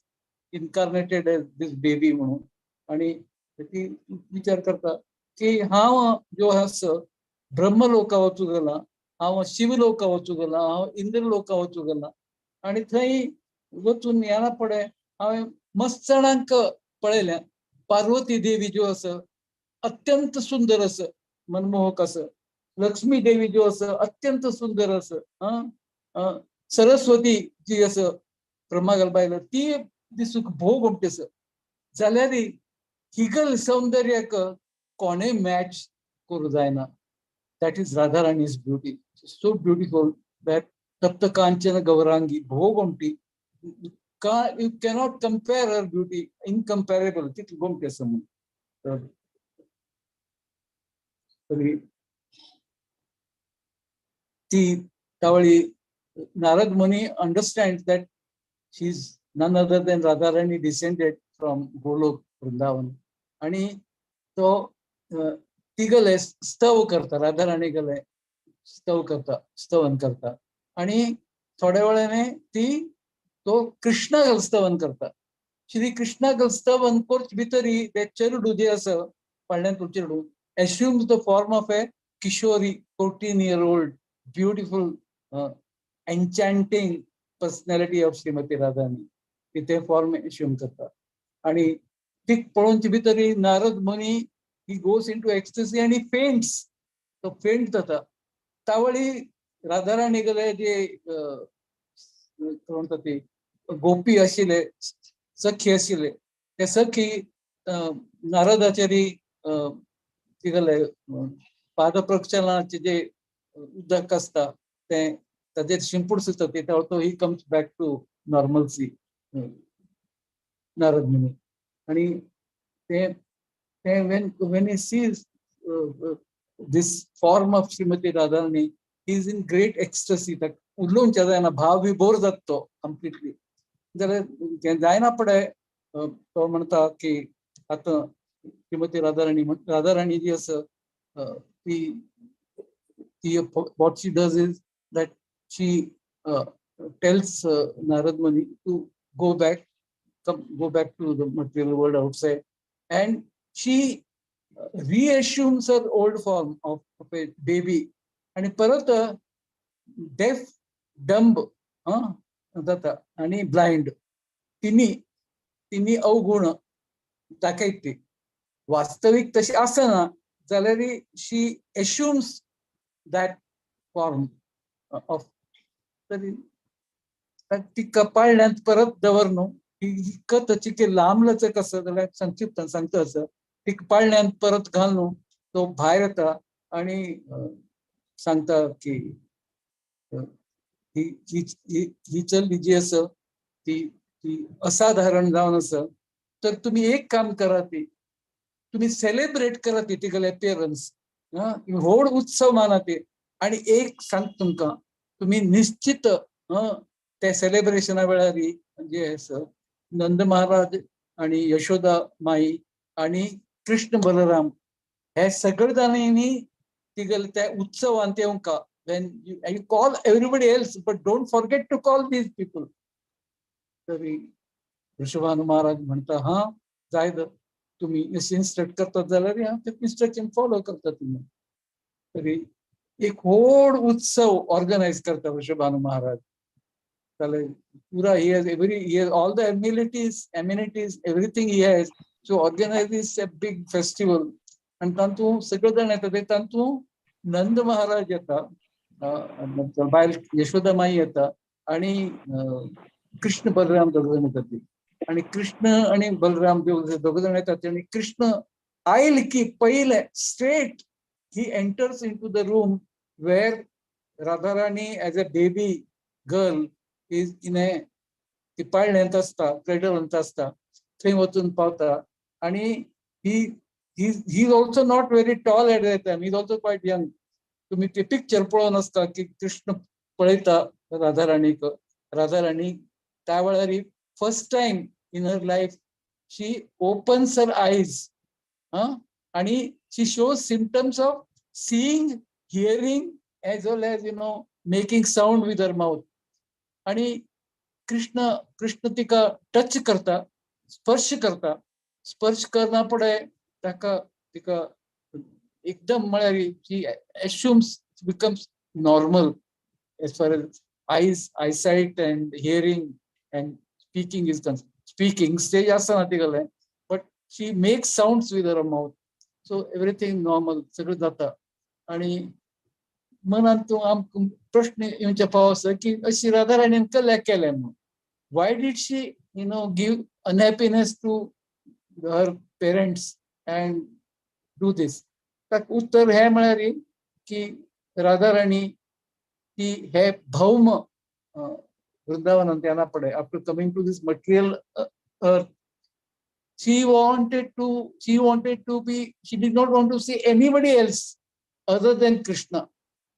incarnated as this baby म्हणून. आनी ती विचार करता की हांव जो आसा ब्रह्मलोका वचूं गेला, हांव शिवलोका वचूं गेला, हांव इंद्रलोका वचूं गेला आनी थंय वचून येना फुडें हांवें मस्त जाणांक पळयलें. पार्वती देवी ज्यो आसा अत्यंत सुंदर आसा, मनमोहक आसा. लक्ष्मी देवी ज्यो आसा अत्यंत सुंदर आसा. सरस्वती जी आसा ब्रह्मागल बायल ती दिसूंक भोव गोमटी आसा. जाल्यार हिगल सौंदर्याक कोणें मॅच करूं जायना. That is Radharani's beauty, so beautiful that Tapta Kanchan Gaurangi, भोव गोमटी, का you cannot compare her beauty, incomparable, तितली गोमटी आसा म्हणून. तरी ती त्यावेळी Narad Muni understand that she is none other than Radharani descended from Golok Vrindavan. आणि तो तिगले स्तव करता, राधाराणी गले स्तव करता, स्तवन करता. आणि थोड्या वेळाने ती तो कृष्णागल स्तवन करता. श्री कृष्णागल स्तवन करचे भितरी ते चेरडू जे आसा पाळण्यांतलो चेरडू assumes the form of a Kishori, 14-year-old, beautiful, enchanting personality of Shrimati Radharani. ती ते फॉर्म assume करता. आणि ती पळोवचे भितरी नारद मुनी he goes into ecstasy and he faints. तो फेंट जाता. तावळी राधाराणी गेले जे म्हणटा ती गोपी आशिल्ले, सखी आशिल्ले, ते सखी नारदाचारी तिगेले पाद प्रक्षालनाचे जे उदक आसता तें ताजेर शिंपूड सुद्दां ते तो he comes back to normalcy Narad Muni. आनी ते ते when he sees this form of Shrimati Radharani he is in great ecstasy. ताका उलोवंक जायना, भाव विभोर जाता तो कंप्लिटली. जाल्यार तें जायना पडे तो म्हणटा की आतां श्रीमती राधाराणी राधाराणी जी आसा ती ती what she does is that she tells Narad Muni to go back, go back to the material world outside, and she reassumes her old form of a baby. आणि परत डेफ, डंब जाता आणि ब्लाइंड, तिन्ही तिन्ही अवगुण दाखयत ती. वास्तवीक तशी आसना जाल्यार she assumes that form of. तरी ती कपाळण्यांत परत दवर न्हू, ही कथ चिके लांबलचक आसा जाल्यार संक्षिप्तान सांगता आसा. ती पाळण्यांत परत घाल न्हू, तो भायर येता आणि सांगता की ही ही चली जी आसा ती ती असाधारण जावन आसा. तर तुमी एक काम करा, ती तुमी सेलिब्रेट करा ती तिगेले अपियरन्स, व्हड उत्सव माना ती. आणि एक सांग तुमकां, तुमी निश्चित त्या सेलिब्रेशना वेळार जे आसा नंद महाराज आणि यशोदा माई आणि कृष्ण बलराम हे सगळे जाणांनी तिगेले त्या उत्सवांत येवंका. When you call everybody else, but don't forget to call these people. तरी वृषभानु महाराज म्हणता, हा जाय तुम्ही इन्स्ट्रक्ट करतात जाल्यार हांव ते इन्स्ट्रक्शन फॉलो करता तुमी. तरी एक व्हड उत्सव ऑर्गनायज करता वृषभानु महाराज. जाल्यार पुरा he has every, he has all the amenities, everything he has to organise this a big festival. आनी तातूंत सगळे जाण येता, ते तातूंत नंद महाराज येता, बायल यशोदा माई येता आणि कृष्ण बलराम दोग जाण येतात ती. आणि कृष्ण आणि बलराम दोग जाण येतात आणि कृष्ण आयल की पयले straight he enters into the room where Radharani as a baby girl is in a ती पाळण्यांत आसता, क्रेडलांत आसता, थंय वचून पावता. आणि he he is also not very tall at that time, he is also quite young. तुम्ही ते पिक्चर पळोवन आसता की कृष्ण पळयता राधाराणीक. राधाराणी त्या वेळार first time in her life she opens her eyes आणि she shows symptoms of seeing, hearing as well as you know making sound with her mouth. आणि कृष्ण कृष्ण तिका टच करता, स्पर्श करता. स्पर्श करना पडे ताका तिका एकदम म्हळ्यार she assumes becomes normal as far as eyes, eyesight and hearing and speaking is concerned. Speaking stage आसना तिगेलें, but she makes sounds with her mouth, so everything normal सगळें जाता. आणि मनांत तूं आमकां प्रश्न येवचे पाव आसा की अशी राधाराणीन कल्याक केलें म्हूण. Why did she you know give unhappiness to her parents and do this? ताका उत्तर हें म्हळ्यार की राधाराणी ती हे भौम वृंदावनांत येना पडे after coming to this material earth, she wanted to be, she did not want to see anybody else other than Krishna.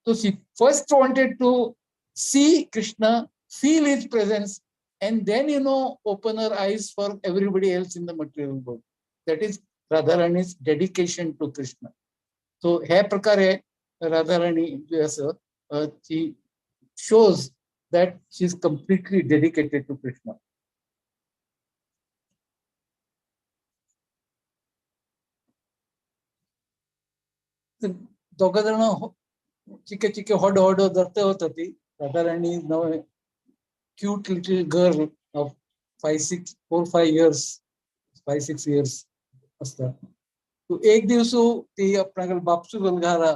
So she first wanted to see Krishna, feel his presence, and then you know open her eyes for everybody else in the material world. That is Radharani's dedication to Krishna. So हे प्रकारे राधाराणी जी आसा ती shows that she is completely dedicated to Krishna. दोगां जाणां चिके चिके होडो होडो जाता वता ती. Radharani now cute little girl of 5 6 4 5 years, 5 6 years आसता. एक दिवस ती आपणागेर बापसू घारा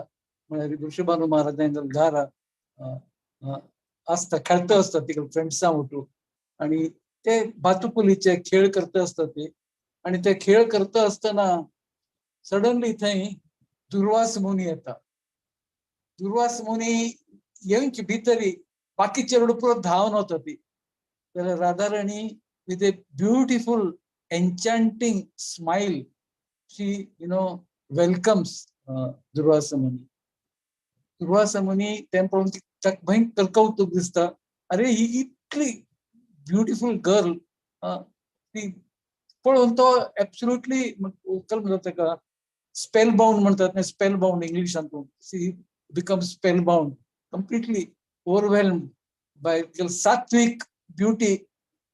म्हळ्यार वृषभानु महाराजांच्या घरा आसता, खेळता आसता तिका फ्रेंड्सां वटू आनी ते भातुकुलीचे खेळ करता आसता ते. आनी ते खेळ करता आसतना सडनली थंय दुर्वास मुनी येता. दुर्वास मुनी येवची भितरी बाकीचे पुरो धांवन वता ती. जाल्यार Radharani with a beautiful enchanting smile she you know welcomes Durvasa Muni. Durvasa Muni तें पळोवन ताका भयंकर कौतुक दिसता, अरे ही इतली ब्युटिफूल गर्ल ती पळोवन तो एब्सोल्युटली कल्म जाता ताका स्पेल बाउंड म्हणतात न्ही, स्पेल बाउंड इंग्लिशांतून she become spell bound, completely overwhelmed by sattvic beauty,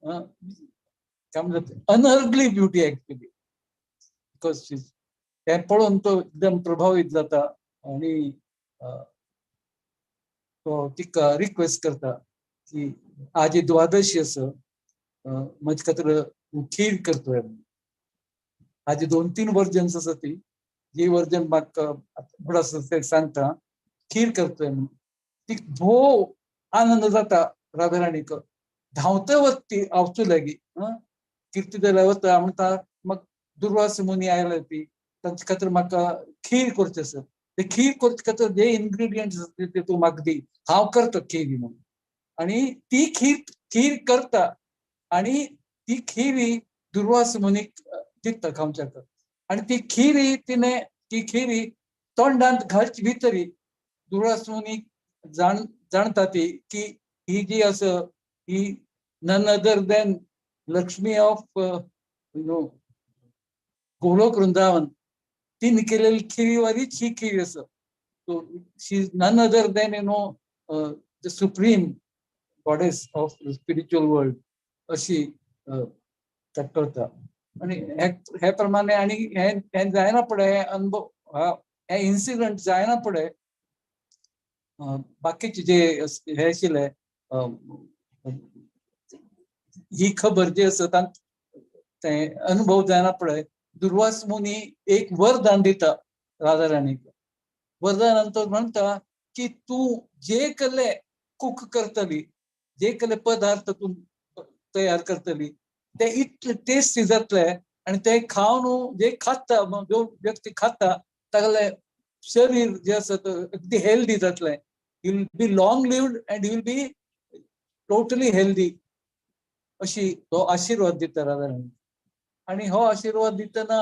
काय म्हणतात अनअर्थली ब्युटी ऍक्च्युली, because तें पळोवन तो एकदम प्रभावीत जाता आनी तो तिका रिक्वेस्ट करता की आज द्वादशी आसा, म्हजे खातीर खीर करतोय. हाजे 2-3 वर्जन्स आसा ती, जी वर्जन म्हाका फुडें आसा ते सांगता. खीर करतोय म्हणून ती भोव आनंद जाता राधाराणीक, धांवते वत ती आवचू लागी किर्ती जाल्यार वता म्हणटा मग दुर्वास मुनी आयले ती तांचे खातीर म्हाका खीर करचें आसा, ते खीर करचे खातीर जे इन्ग्रेडियंट्स आसा ते तूं म्हाका दी, हांव करता खीर म्हणून. आनी ती खीर करता आनी ती खीरी दुर्वास मुनीक दिता खावच्याक. आनी ती खीरी तिणें ती खीरी तोंडांत घालची भितरी दुर्वास मुनी जाणता ती की ही जी आसा ही none other than Lakshmi of you know Golok Vrindavan, तिने केलेली खिरीवारीच ही खीर आसा. So she is none other than you know the supreme goddess of the spiritual world अशी ताका कळता. आनी हे प्रमाणे आनी हे जायना फुडें हे अनुभव हे इन्सिडंट जायना फुडें बाकीचे जे हे आशिल्ले ही खबर जी आसा ते अनुभव जायना फुडें दुर्वास मुनी एक वरदान दिता राधाराणीक. वरदान तो म्हणटा की तूं जे कले कुक करतली, जे कले पदार्थ तूं तयार करतली ते इतले टेस्टी जातले आनी ते खावन जे खाता जो व्यक्ती खाता तागेले शरीर जे आसा ते अगदी हेल्दी जातलें. You will be long lived and you will be totally healthy अशी तो आशिर्वाद दिता राधाराणी. आनी हो आशिर्वाद दितना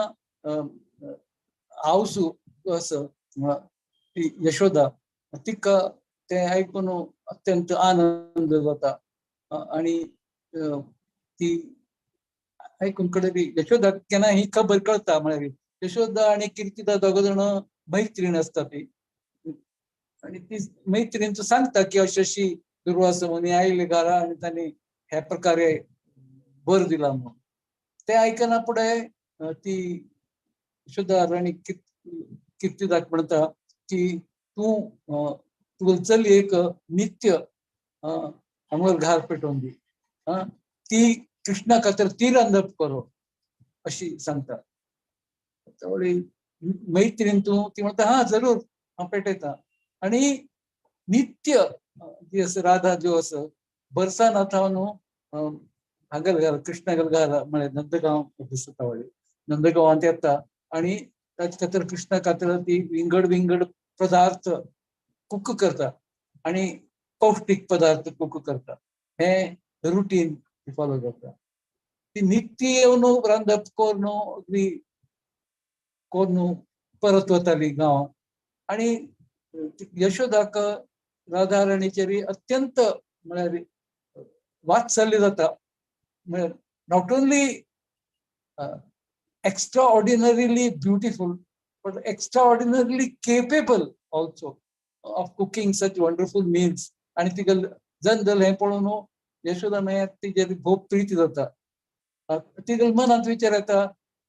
आवसू आसा ती यशोदा तिका तें आयकून अत्यंत आनंद जाता. आनी ती आयकून कडेन यशोदा केन्ना ही खबर कळटा, म्हळ्यार यशोदा आनी किर्तिदा दोग जाण मैत्रीण आसता ती. आनी ती मैत्रीण सांगता की अशी अशी दुर्वास मुनी आयले घरा आनी तांणी ह्या प्रकारे वर दिला म्हणून. ते आयकना फुडें ती यशोदा राणी किर्तिदाक म्हणटा की तूं तुगेले चलयेक नित्य हांगर घार पेटोवन दी, ती कृष्णा खातीर ती रांदप करो अशी सांगता. मैत्रीण तूं ती म्हणटा हा जरूर हांव पेटयता. आनी नित्य जी आसा राधा ज्यो आसा बरसानाथा न्हू हांगर घाल कृष्णागल घाल म्हळ्यार नंदगांव दिसता वळी नंदगांवांत येता आनी ताचे खातीर कृष्णा खातीर ती विंगड विंगड पदार्थ कुक करता आनी पौष्टीक पदार्थ कुक करता. हे रुटीन फॉलो करता. ती नित्य येवन रांदप करून अगदी करून परत वताली गांवांत. आनी यशोदाक राधा राणीचेर अत्यंत म्हळ्यार वात्सल्य जाता. म्हळ्यार not only extraordinarily beautiful but extraordinarily capable also of cooking such wonderful meals. आनी तिका जनदल हें पळोवन यशोदा मागीर तिजेर भोव प्रिती जाता. तिका मनांत विचार येता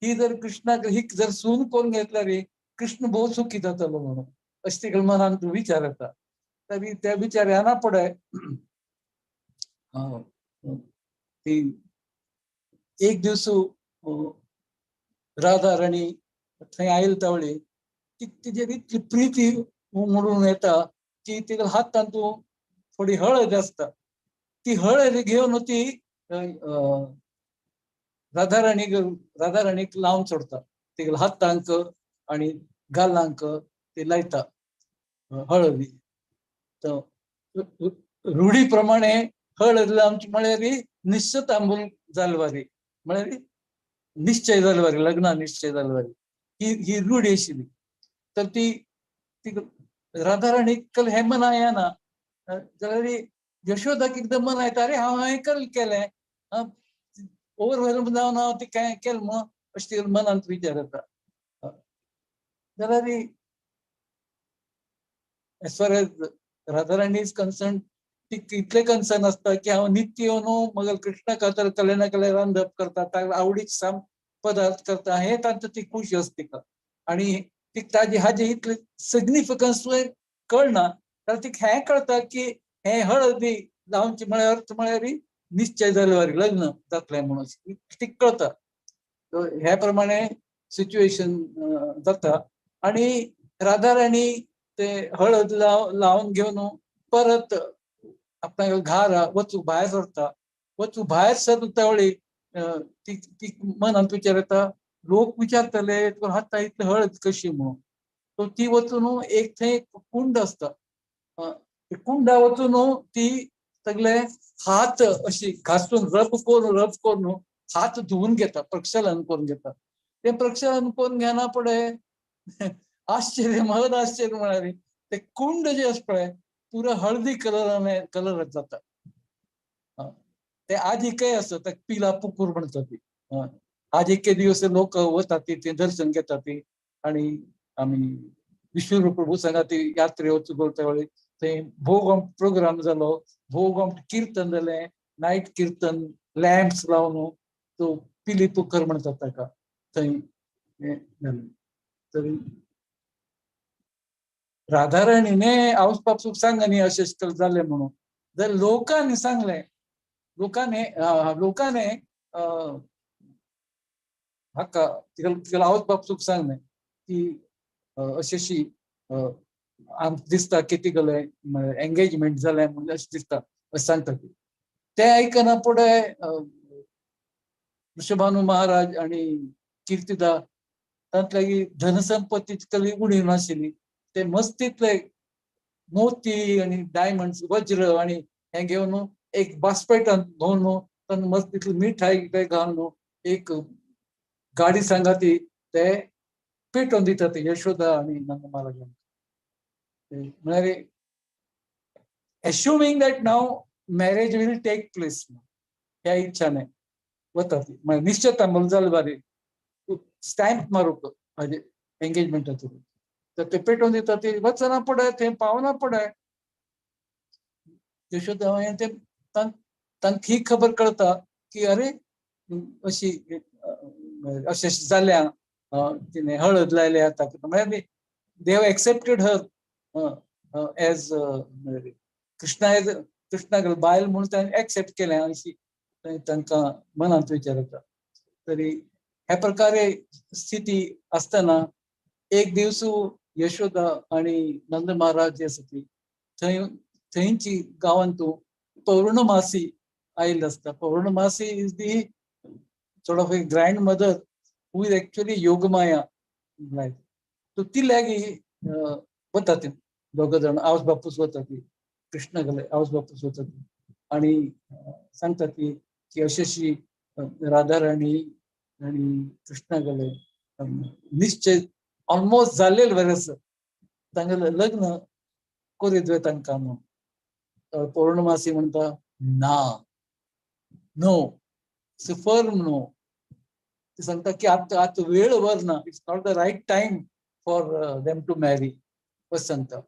ही जर कृष्णाक ही जर सून करून घेतल्यार कृष्ण भोव सुखी जातलो म्हणून अशें तिका मनांत विचार येता. तरी त्या विचार येना फुडें ती एक दीस राधा राणी थंय आयल तावळी ती तिजेर इतली प्रिती उमळून येता की तिका हातांत थोडी हळद आसता, ती हळद घेवन ती राधाराणीक लावन सोडता. तिका हातांक आनी गालांक ती लायता हळदी. तर रुढी प्रमाणे हळद लावची म्हळ्यार निश्चित आंबूल जालवारी, म्हळ्यार निश्चय जालवारी, लग्ना निश्चय जालवारी, ही ही रूढी आशिल्ली. तर ती ती राधाराणीक कल हें मना येना जाल्यार यशोदाक एकदम मना येता, अरे हांव हांवें कल केलें, ओवरवेल्म जावन हांव ती काय केलें म्हूण अशें तिका मनांत विचार येता. जाल्यार as far as Radharani is concern ती इतले कन्सर्न आसता की हांव नित्य येवन मगल कृष्ण खातर कले ना कले रांदप करता, ताका आवडीच साम पदार्थ करता, हे तांचो ती खुशी आसता तिका. आनी ती ताजी हाजे इतले सिग्निफिकन्स कळना, जाल्यार तिका हें कळटा की हें हळदी लावची म्हळ्यार अर्थ म्हळ्यार निश्चय जाल्यार लग्न जातलें म्हणून तिका कळटा. ह्या प्रमाणे सिच्युएशन जाता आनी राधाराणी ते हळद लावन घेवन परत आपल्या घरा वचूंक भायर सरता. वचूंक भायर सरता वेळी ती ती मनांत विचार येता, लोक विचारतले तुका हाता इतली हळद कशी म्हणून. सो ती वचून एक थंय कुंड आसता, कुंडा वचून ती सगळे हात अशी घासून रब करून रब करून हात धुवून घेता, प्रक्षालन करून घेता. ते प्रक्षालन करून घेना फुडें आश्चर्य, महद आश्चर्य म्हळ्यार ते कुंड जे आसा पळय पुरो हळदी कलरान कलर जाता. ते आजिकय आसा, ताका पिला पुकूर म्हणटा ती. आजिके दिवस लोक वतात ती दर्शन घेतात ती आनी आमी विश्वरूप प्रभू सांगा ती यात्रे वचूंक त्या वेळी थंय भोग प्रोग्राम जालो, भोग किर्तन जालें, नायट किर्तन, लॅम्प्स लावन तो पिली पुकर म्हणटात ताका, थंय जालें. तर राधाराणीने आवस बापसूक सांग न्ही अशें जालें म्हणून, जर लोकांनी सांगलें, लोकांनी लोकांनी हाका तिका आवस बापसूक सांगलें की अशी अशी आमकां दिसता की तिगेलें एंगेजमेंट जालें म्हणून अशें दिसता अशें सांगता ती. तें आयकना फुडें वृषभानु महाराज आनी कीर्तिदा तांतल्या धनसंपत्ती कली उणी नाशिल्ली, ते मस्तीतले मोती आनी डायमंड्स वज्र आनी हें घेवन एक बासपेटान भोंवन तांकां मस्तीतली मिठाई घालून एक गाडी सांगा ती ते पेटोवन दितात यशोदा आनी नंद महाराजांक. म्हळ्यार assuming that now marriage will take place ह्या इच्छाने वता ती, म्हळ्यार निश्चित अंमल जालें बारी स्टॅम्प मारूंक हाजे एंगेजमेंटाचो. तर ते पेटोवन दिता ती वचना पडय, थंय पावना पडय. यशोदा ते तांकां ही खबर कळता की अरे अशी अशें अशें जाल्या, तिणें हळद लायल्या ताका, म्हळ्यार they have accepted her as Krishna as कृष्णाक बायल म्हणून ताणें एक्सेप्ट केलें अशी तांकां मनांत विचार येता. तरी ह्या प्रकारे स्थिती आसतना एक दिवस यशोदा आनी नंद महाराज जे आसा ती थंय थंयची गांवांत पौर्णमासी आयिल्ली आसता. Paurnamasi is the sort of a grandmother who is actually Yogamaya. So ती लागीं वता ती दोग जाण आवस बापूस वता ती कृष्ण गेले आवस बापूस वता ती आनी सांगता ती की अशी अशी राधाराणी आनी कृष्णा गेले निश्चय ऑलमोस्ट जाल्लेले बरें आसा, तांगेलें लग्न करीत वय तांकां म्हणून. पौर्णमासी म्हणटा ना, नो, फर्म नो. ती सांगता की आतां आतां वेळ वर ना, it's not the right time for them to marry अशें सांगता.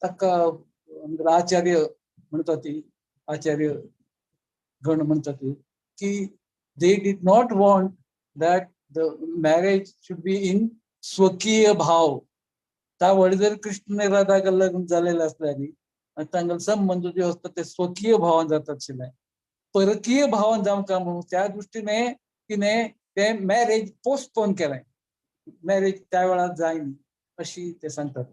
ताका आचार्य म्हणटा ती, आचार्य गण म्हणटा ती की they did not want that the marriage should be in स्वकीय भाव. त्या वेळी जर कृष्ण राधाक लग्न जालेलें आसलें न्ही आनी तांगेलो संबंद जे आसता ते स्वकीय भावान जातात आशिल्ले, परकीय भावान जावंक म्हणून त्या दृश्टीने तिणें तें मॅरेज पोस्टपोन केलें, मॅरेज त्या वेळार जायना अशी ते सांगतात.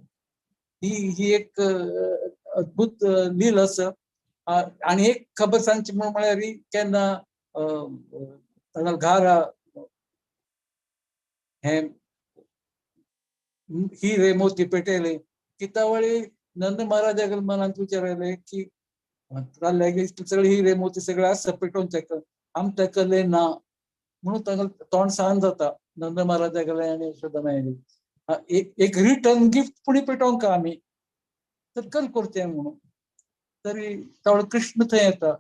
ही ही एक अद्भुत लील आसा. आनी एक खबर सांगची म्हण म्हळ्यार केन्ना तांगा घारा हे हिरे मोती पेटयले की त्यावेळी नंद महाराजा मनात विचारायले की सगळे हिरे मोती सगळे आसा पेटोवन ताका आम ताका ना म्हणून तांकां तोंड सांज जाता नंद महाराजा गेले आनी यशोदा मायली एक रिटर्न गिफ्ट पुणी पेटोवंक का आमी तर कल करते म्हणून. तरी त्यावेळी कृष्ण थंय येता.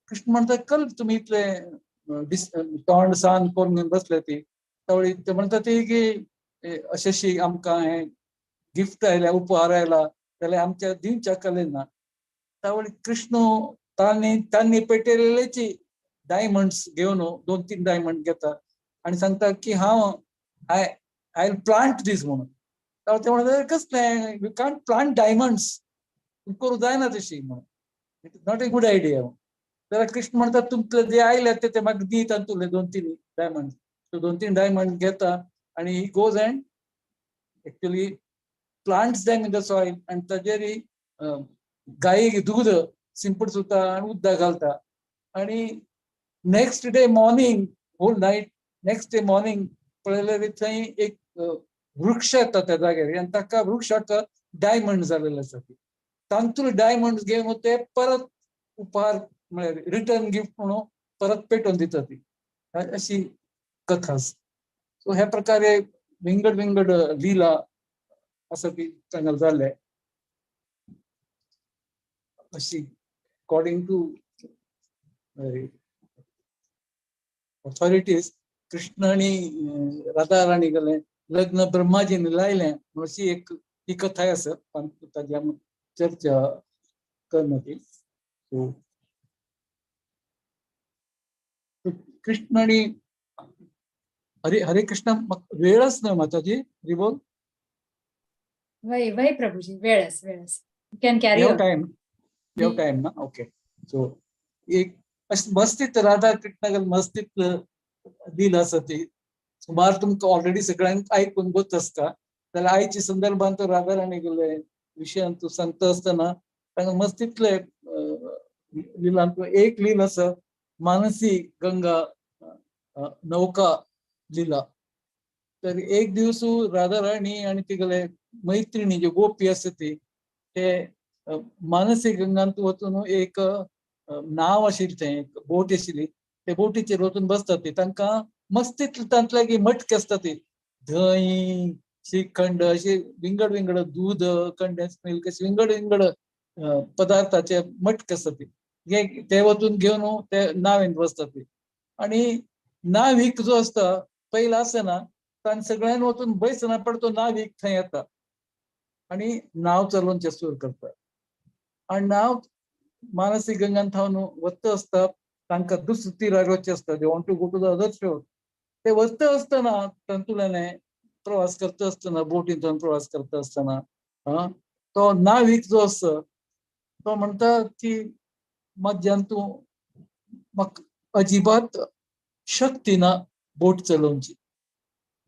कृष्ण म्हणटा कल तुमी इतले तोंड सांज करून घेवन बसले ती. त्यावेळी ते म्हणटा ती की अशी आमकां हें गिफ्ट आयल्या उपहार आयला जाल्यार आमच्या दिवच्या कले ना. त्यावेळी कृष्ण तांणी तांणी पेटयलेलेची डायमंड्स घेवन 2-3 डायमंड घेता आनी सांगता की हांव I I will plant दीस म्हणून. ते म्हणटा कसलें you can't plant diamonds करूं जायना तशी म्हणून, it is not a good idea. जाल्यार कृष्ण म्हणटा तुमकां जे आयल्या ते म्हाका दी तातूंतले 2-3 डायमंड. सो 2-3 डायमंड घेता आनी he goes and actually plants them in the soil आनी ताजेर गायेक दूद सिंपट सुता आनी उदक घालता. आनी next day morning whole night next day morning पळयल्यार थंय एक वृक्ष येता त्या जाग्यार आनी ताका वृक्षाक डायमंड जालेले आसा. तांतूल डायमंड घेवन ते परत उपहार म्हळ्यार रिटर्न गिफ्ट म्हणून परत पेटोवन दिता ती अशी कथा आसा. सो ह्या प्रकारे विंगड विंगड लीला आसा ती तांगा जाल्ले अशी अकॉर्डिंग टू ऑथॉरिटीज कृष्ण आनी राधा राणी गेले लग्न ब्रह्माजीन लायलें अशी एक ही कथा आसा ताजी आमी चर्चा करना ती. सो कृष्ण आनी हरे हरे कृष्ण वेळच ना माताजी हरी बोल. वय वय प्रभुजी वेळच वेळच you can carry you time you time ना. ओके सो एक अशें मस्तीत राधा कृष्णागेर मस्तीत लील आसा ती सुमार तुमकां ऑलरेडी सगळ्यांक आयकून गोत आसता. जाल्यार आयच्या संदर्भांत राधा राणी गेले विशयांत तूं सांगता आसतना तांकां मस्तीतले लिलांत एक लील आसा मानसी गंगा नौका लीला. तर एक दिवस राधा राणी आनी तिगेले मैत्रिणी जे गोपी आसा ती ते मानसी गंगांत वचून एक नाव आशिल्लें थंय एक बोट आशिल्ली ते बोटीचेर वचून बसतात ती. तांकां मस्तीत तांतले मटके आसता ती धंय श्रीखंड अशे विंगड विंगड दूद कंडेन्स मिल्क अशे विंगड विंगड पदार्थाचे मटके आसता ती ते वचून घेवन ते नावेंत बसतात ती. आनी नावीक जो आसता पयलो आसना तांणी सगळ्यांनी वचून बैसना पड तो नावीक थंय येता आनी नाव चलोवचें सुरू करता. आनी नाव मानसी गंगान थावन वता आसता तांकां दुसरे तिरार वचचें आसता they want to go to the other shore. ते वता आसतना तातूंतल्यान प्रवास करता आसतना बोटींतल्यान प्रवास करता आसतना तो नावीक जो आसा तो म्हणटा की मध्यान तूं म्हाका अजिबात शक्ती ना बोट चलोवची.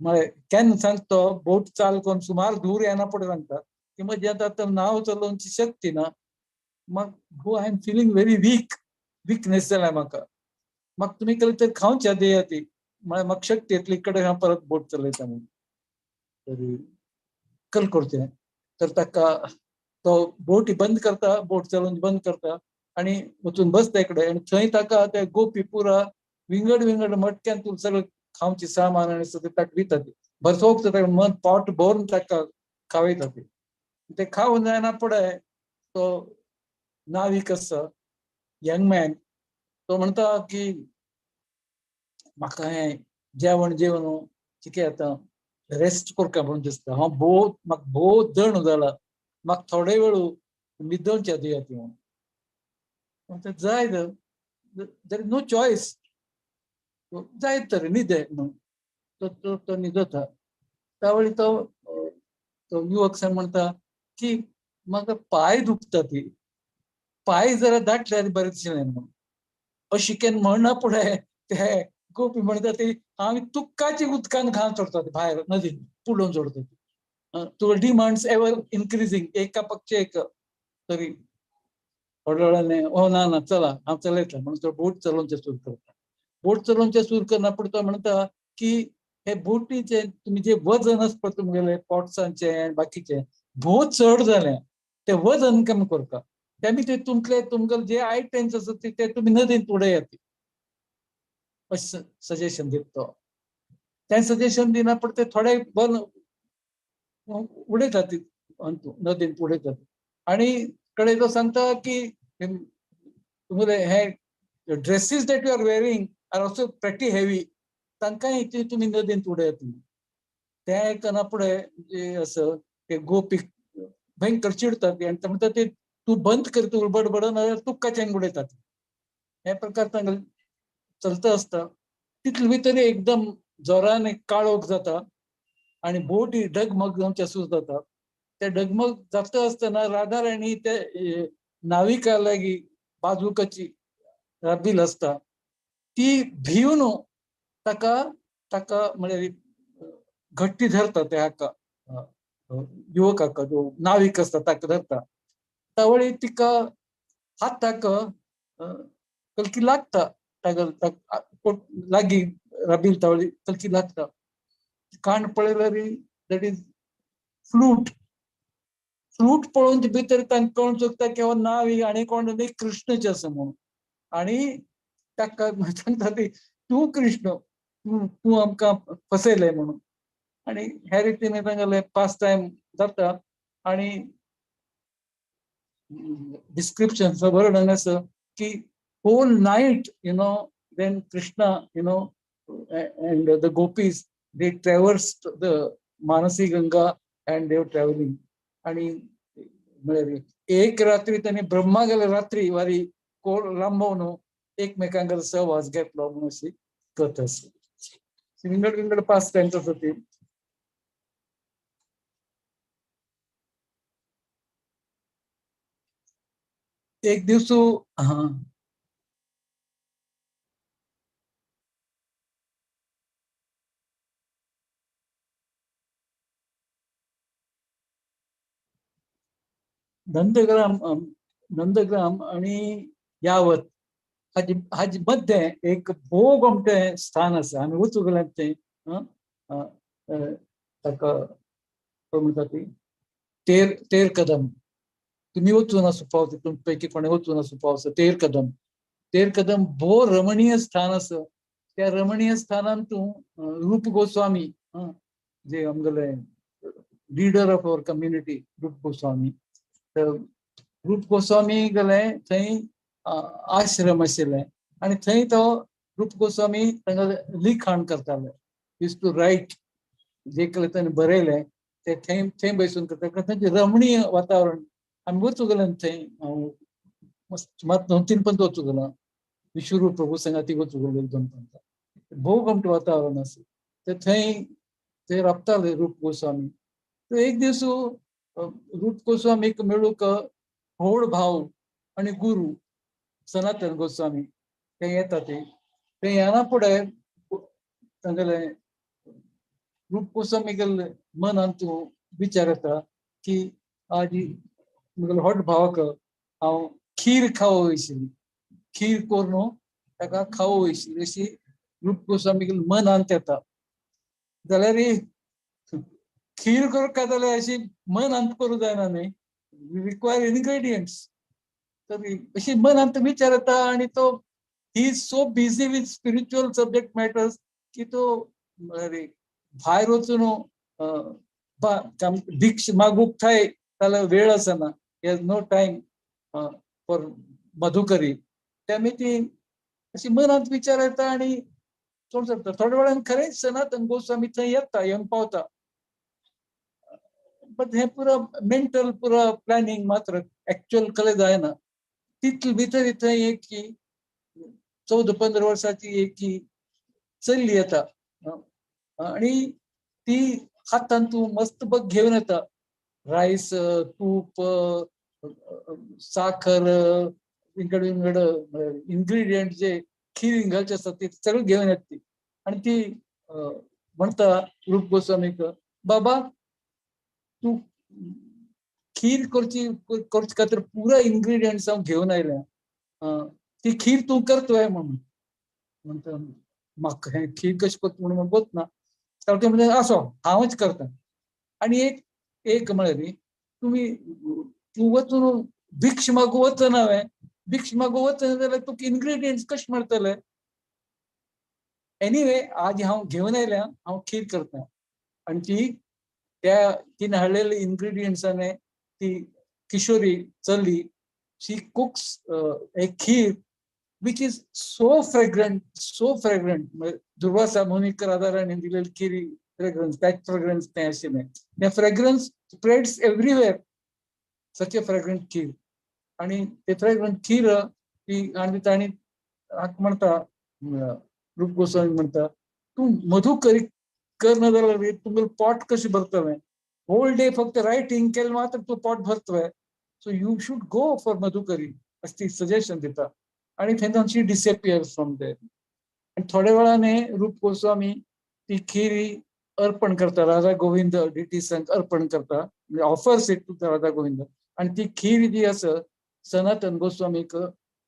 म्हळ्यार केन्ना सांगता तो बोट चाल करून सुमार दूर येना फुडें सांगता की म्हज्यान आतां नाव चलोवची शक्ती ना म्हाका गो I am feeling very weak weakness जाल्या म्हाका म्हाका तुमी केलें तर खावच्या दिया ती म्हळ्यार म्हाका शक्ती येतली कडेन हांव परत बोट चलयता म्हणून. तरी कल करचें तर ताका तो बोटी बंद करता बोट चलोवन बंद करता आनी वचून बसता इकडे आनी थंय ताका ते गोपी पुरा विंगड विंगड मटक्यान तूं सगळें खावचें सामान आनी सगळें ताका दिता ती भरसोक ताका मन पोट भरून ताका खावयता ती. ते खावन जायना फुडें तो नावीक आसा यंग मॅन तो म्हणटा की म्हाका हें जेवण जेवन कितें आतां रेस्ट करता म्हणून दिसता हांव भोव म्हाका भोव दण जाला म्हाका थोडे वेळ न्हिदोवच्या दिया ती म्हणून. जाय there is no choice जायत तर न्हिदे म्हणून तो तो न्हिदता. त्यावेळी तो तो युवक म्हणटा की म्हाका पांय दुखता ती पांय जरा दाटल्यार बरें दिसलें म्हणून. अशी केन्ना म्हणना फुडें ते गोपी म्हणटा ती आमी तुकाची उदकान घालून सोडटा भायर नदीन पुलोवन सोडटा ती. तुगेले डिमांड्स एवर इन्क्रिजींग, एका पक्ष एक. तरी थोड्या वेळाने हो ना ना चला हांव चलयतलें म्हणून तो बोट चलोवचें सुरू करता. बोट चलोवचें सुरू करना पूण तो म्हणटा की हे बोटीचे तुमी जे वजन आसता पळय तुमगेले पॉट्सांचे आनी बाकीचे भोव चड जालें, ते वजन कमी करता. ते ते तुमतले तुमकां जे आयटम्स आसा ते तुमी नदींत उडयात अशें सजेशन दिता तो. तें सजेशन दिना पूण ते थोडे बन उडयतात नदींत उडयतात. आनी कडे तो सांगता की तुमगेले हे dresses that you are wearing are also pretty heavy, तांकांय तुमी नदींत उडयात. तें आयकना फुडें जे आसा ते गोपीक भयंकर चिडतात आनी ते म्हणटा ते तूं बंद कर तूं बडबड नाजाल्यार तुका चेंग उडयतात. हे प्रकार तांकां चलता आसता. तितले भितर एकदम जोरान एक काळोख जाता आनी बोटी डगमग जावचें सुरू जाता. ते डगमग जाता आसतना राधा राणी ते नाविका लागीं बाजूकाची राबील आसता ती भिवन ताका ताका म्हळ्यार घट्टी धरता त्या हाका युवकाक जो नावीक आसता ताका धरता. तावळी तिका हाताक कलकी लागता, ताका लागीं राबील तावळी कलकी लागता. काण पळयल्यार that is flute. Flute पळोवन भितर तांकां कळूंक शकता की हो नावी आनी कोण न्ही कृष्णच आसा म्हणून. आनी ताका सांगता ती तूं कृष्ण, तूं तूं आमकां फसयलें म्हणून. आनी ह्या रितीन तांगेलें पास टायम जाता. आनी डिस्क्रिप्शन वर्णन आसा की whole night you know then Krishna you know and the gopis they traversed the Manasi Ganga and they were travelling. आनी म्हळ्यार एक रात्री तांणी ब्रह्मा गेले रात्री वारी कोण लांबोवन एकमेकांगेलो सहवास घेतलो म्हणून अशी कथा आसा. विंगड विंगड पास टायम्स आसा ती. एक दिवस हा नंदग्राम नंदग्राम आणि यावत हाजे हाजे मध्यें एक भोग अमकें स्थान आसा. आमी वचूंक गेल्यार तें ताका खंय म्हणटा ती तेर तेर कदम. तुमी वचून आसूं पावता, तुमचे पैकी कोणें वचून आसूं पावता. तेर कदम, तेर कदम भोव रमणीय स्थान आसा. त्या रमणीय स्थानान तूं रूप गोस्वामी जे आमगेले leader of our community Rup Goswami, Rup Goswami गेले थंय आश्रम आशिल्लें आनी थंय तो रूप गोस्वामी तांगा लिखाण करताले. यूज टू रायट, जे कडेन ताणें बरयलें ते थंय थंय बसून करता. कारण थंयचें रमणीय वातावरण. आमी वचूंक गेले थंय, हांव सुमार 2-3 पंत वचूंक गेलो. विश्वरूप प्रभू संगाती वचूंक गेलो 1-2 पंत. भोव गमट वातावरण आसा ते थंय थंय राबताले रूप गोस्वामी. तर एक दीस रूप गोस्वामीक मेळूंक व्हड भाव आनी गुरू सनातन गोस्वामी ते येता. ते ते येना फुडें तांगेले रूप गोस्वामीगेले मनांत विचार येता की आजी म्हगेले व्हड भावाक हांव खीर खावो आशिल्ली, खीर करून ताका खावो आशिल्ली अशी रूप गोस्वामीगेले मनांत येता. जाल्यार खीर करूंक काय जाल्यार अशी मनांत करूंक जायना न्ही, रिक्वायर इनग्रेडियंट्स. तर अशी मनांत विचार येता आनी तो he is so busy with spiritual subject matters की तो म्हळ्यार भायर वचून भिक्ष मागूंक थंय जाल्यार वेळ आसना. He has no time for madhukari. त्यामुळे ती अशी मनांत विचार येता आनी चोड जाता. थोड्या वेळान खरेंच सनातन गोस्वामी थंय येता, येवन पावता. बट हें पुरो मेंटल पुरो प्लॅनिंग मात्र एक्चुअल कले जायना. तितले भितर थंय एक 14-15 वर्सांची एक चली येता आनी ती हातान तूं मस्त बग घेवन येता. रायस, तूप, साखर, विंगड विंगड इन्ग्रेडियंट जे खीर घालचे आसता ते सगळें घेवन येता ती. आनी ती म्हणटा रूप गोस्वामीक, बाबा तूं खीर करची करचे खातीर पुरा इन्ग्रिडियंट्स हांव घेवन आयल्या, ती खीर तूं करतोय म्हणून. म्हणटा म्हाका हें खीर कशें करता म्हणून म्हाका ना. ते म्हणटा आसो हांवच करता. आनी एक एक म्हळ्यार न्ही तुमी तूं वचून भिक्ष मागू वचना हांवें, भिक्ष मागू वचना जाल्यार तुका इन्ग्रिडियंट्स कशें मेळटले? एनिवे आज हांव घेवन आयल्या, हांव खीर करता. आनी ती त्या तिणें हाडलेले इन्ग्रिडियंट्सांनी ती किशोरी चली she cooks a kheer which is so fragrant, so fragrant. Durvasa मुनीक Radharani दिलेली खीर फ्रेग्रन्स, that fragrance तें आशिल्लें. तें fragrance spreads everywhere, such a fragrant kheer. आनी ते फ्रेग्रंट खीर ती आनी तांणी हाका म्हणटा रूप गोस्वामी म्हणटा तूं मधुकरी करना जाल्यार तुमगेलें पोट कशें भरतलें? होल डे फक्त रायटींग केलें मात्र तूं पोट भरतलें. So you should go for madhukari अशें ती सजेशन दिता. आनी थंय शी डिसएपियर्स फ्रॉम there. आनी थोड्या वेळाने रूप गोस्वामी ती खीरी अर्पण करता, राधा गोविंद डिटीसांक अर्पण करता, offers it to Radha Govinda. आनी ती खीर जी आसा सनातन गोस्वामीक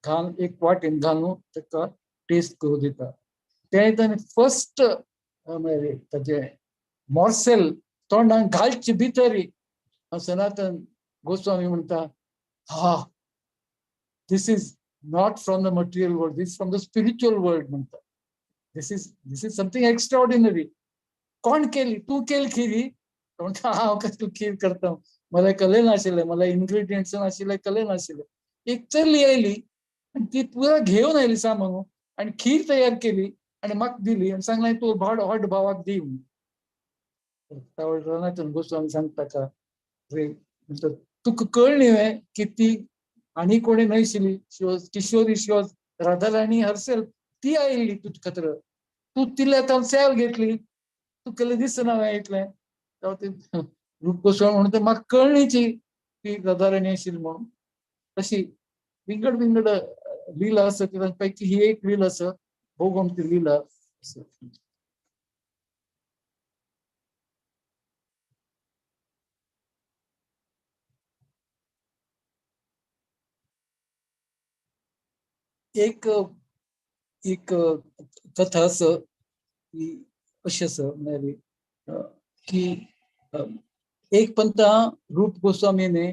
घाल एक वाटेन घालून ताका टेस्ट करूं दिता. तें ताणें फर्स्ट म्हळ्यार ताजें मॉर्सेल तोंडान घालचे भितरी सनातन गोस्वामी म्हणटा, हा, this is not from the material world, this from the spiritual world म्हणटा. This is something extraordinary. कोण केली? तूं केली खीरी? म्हणटा हांव कसली खीर करता, मला कले नाशिल्लें, मला इन्ग्रिडियंट्स नाशिल्ले, कले नाशिल्लें. एक चली आयली आनी ती पुरा घेवन आयली सामान आनी खीर तयार केली आनी म्हाका दिली आनी सांगलें तूं भाड हॉट भावाक दी म्हणून. सनातन गोस्वामी सांगता का म्हणटा तुका कळ्ळी न्हय की ती आनी कोणी न्हयशिल्ली, she was Kishori, she was Radharani herself, ती आयिल्ली तुजे खातीर. तूं तिल्या तावन सेव घेतली, तूं केलें दिसना हांवें इतलें. तेन्ना ती रूप गोस्वामी म्हणटा म्हाका कळ्ळीची ती राधाराणी आशिल्ली म्हणून. तशी विंगड विंगड लीला आसा पैकी ही एक लीला आसा, भोगमती लीला आसा. एक एक कथा आसा ती अशी आसा म्हळ्यार की एक पंता रूप गोस्वामीने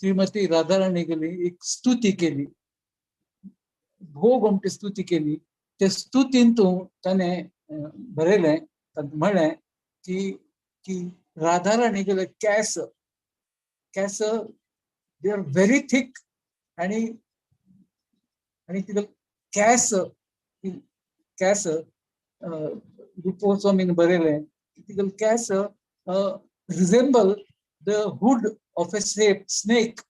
श्रीमती राधाराणी गेली एक स्तुती केली, भोग गोमटी स्तुती केली. ते स्तुतीन तूं ताणें बरयलें, म्हणलें की की राधाराणी गेले केस केस they are very thick आनी आनी तिका केस केस रूप गोस्वामीन बरयलें तिका केस resemble the hood of a snake.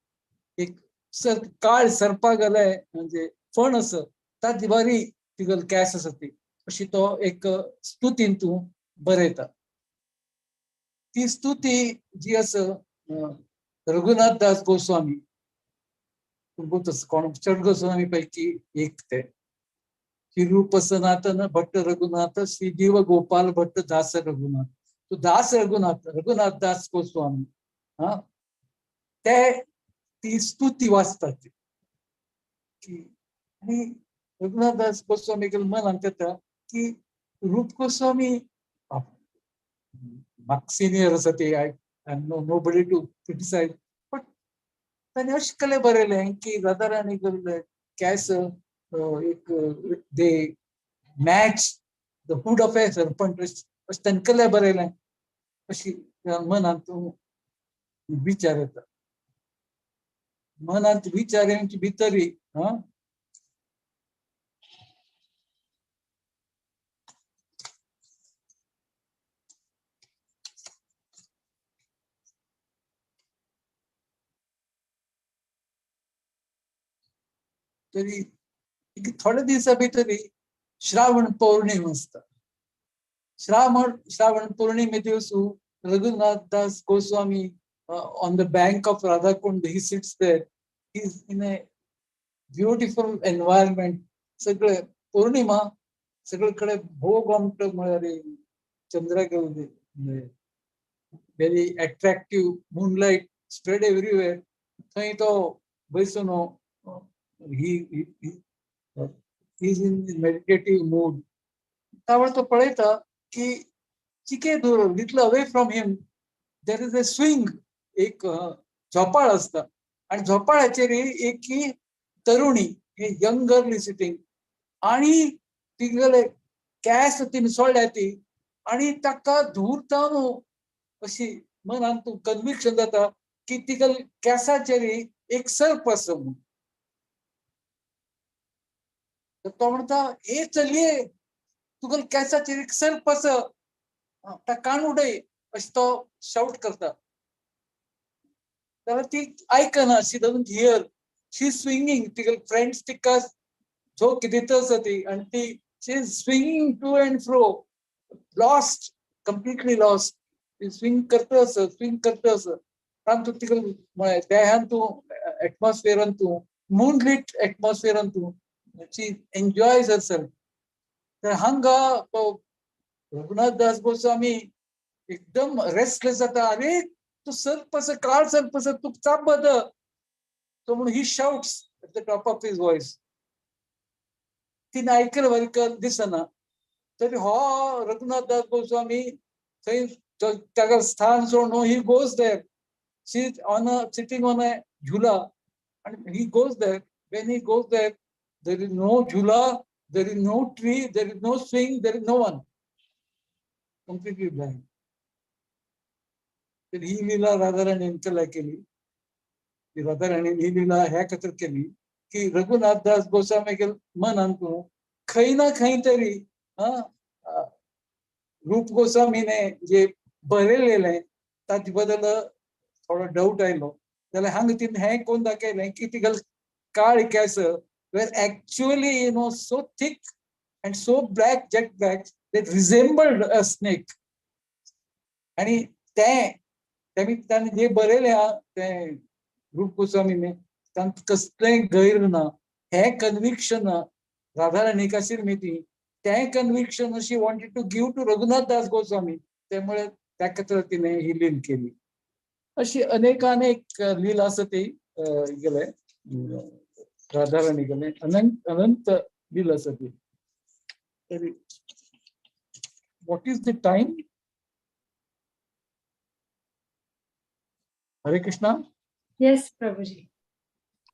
एक सर काळ सर्पा गेले म्हणजे फण आसा ताची बरी तिगल केस आसा ती, अशी तो एक स्तुतीन तूं बरयता. ती स्तुती जी आसा रघुनाथ दास गोस्वामी कोण षड गोस्वामी पैकी एक ते, श्री रूप सनातन भट्ट रघुनाथ श्री जीव गोपाल भट्ट दास रघुनाथ. तो दास रघुनाथ, रघुनाथ दास गोस्वामी हा ते ती स्तुती वाचतात की आनी रघुनाथ दास गोस्वामी मनांत येता की रूप गोस्वामी म्हाका सिनियर आसा ते, I am nobody to criticise, but ताणें अशें कलें बरयलें की राधाराणी केस एक they match the hood of a serpent अशें ताणें कलें बरयलें. अशी मनांत विचार येता, मनांत विचार येवचे भितरी हा तरी थोड्या दिवसा भितरी श्रावण पौर्णिमा आसता. Shravan पौर्णिमे दिवसू Raghunath Das Goswami on the bank of Radhakund he sits there, he is in a beautiful environment. सगळे पौर्णिमा सगळीकडे भोग आमट म्हळ्यार चंद्राक Very attractive moonlight spread everywhere. थंय तो बैसून he is in meditative mood. त्यावेळेर तो पळयता की चिके दूर, little away from him, there is a swing. एक झोपाळ आसता आणि झोपाळ्याचेर एक तरुणी, यंग गर्ल is sitting आणि तिगेले केस तिने सोडल्या ती आणि ताका धूर जावन अशी मनान तूं कन्विक्शन जाता की तिगेले केसाचेर एक सर्प आसा म्हणून. तर तो म्हणटा, ए चलये, तुगेले केसाचेर एक सर्प आसा, ताका कान उडय, अशें तो शाउट करता. जाल्यार ती आयकना, she doesn't hear, she swinging. तिगेले फ्रेंड्स तिका झोक दिता आसा ती आनी ती she is swinging to and fro, lost, completely lost. ती स्विंग करता आसा, स्विंग करता आसा. तांतूत तिका म्हळ्यार देहान तूं, एटमॉस्फियरान तूं, मूनलीट एटमॉस्फियरान तूं, she enjoys herself. तर हांगा तो रघुनाथ दास गोस्वामी एकदम रेस्टलेस जाता. अरे तू सर्प आसा, काळ सर्प आसा, तूं चाबत. तो म्हणून he shouts at the top of his voice. तिने आयकलं वरकल दिसना. तरी हो रघुनाथ दास गोस्वामी थंय ताका स्थान सोडून he goes there. She is on a sitting on a jhula and he goes there. When he goes there, there is no jhula, there is no tree, there is no swing, there is no one. Completely blind. तर ही लीला राधाराणीन कला केली. ती राधाराणीन ही लीला ह्या खातीर केली की रघुनाथ दास गोस्वामी मनान तूं खंय ना खंय तरी रूप गोस्वामीने जे बरयलेलें ताचे बद्दल थोडो डाऊट आयलो. जाल्यार हांगा तिणें हें कोण दाखयलें की तिगेले काळ केस were actually so thick and so black, jet black, that resembled a snake. आणि तें तेमी ताणें जे बरयलें आहा तें रूप गोस्वामीने तांत कसलेंय गैर ना. हें कन्विक्शन राधाराणीक आशिल्लें ती तें conviction she wanted to give to Raghunath Das Goswami. त्यामुळे त्या खातीर तिने ही लील केली. अशी अनेकानेक लीला आसा ती गेले राधाराणी गेले अनंत अनंत लीला आसा ती. तरी what is the time? Hare Krishna. Yes Prabhuji.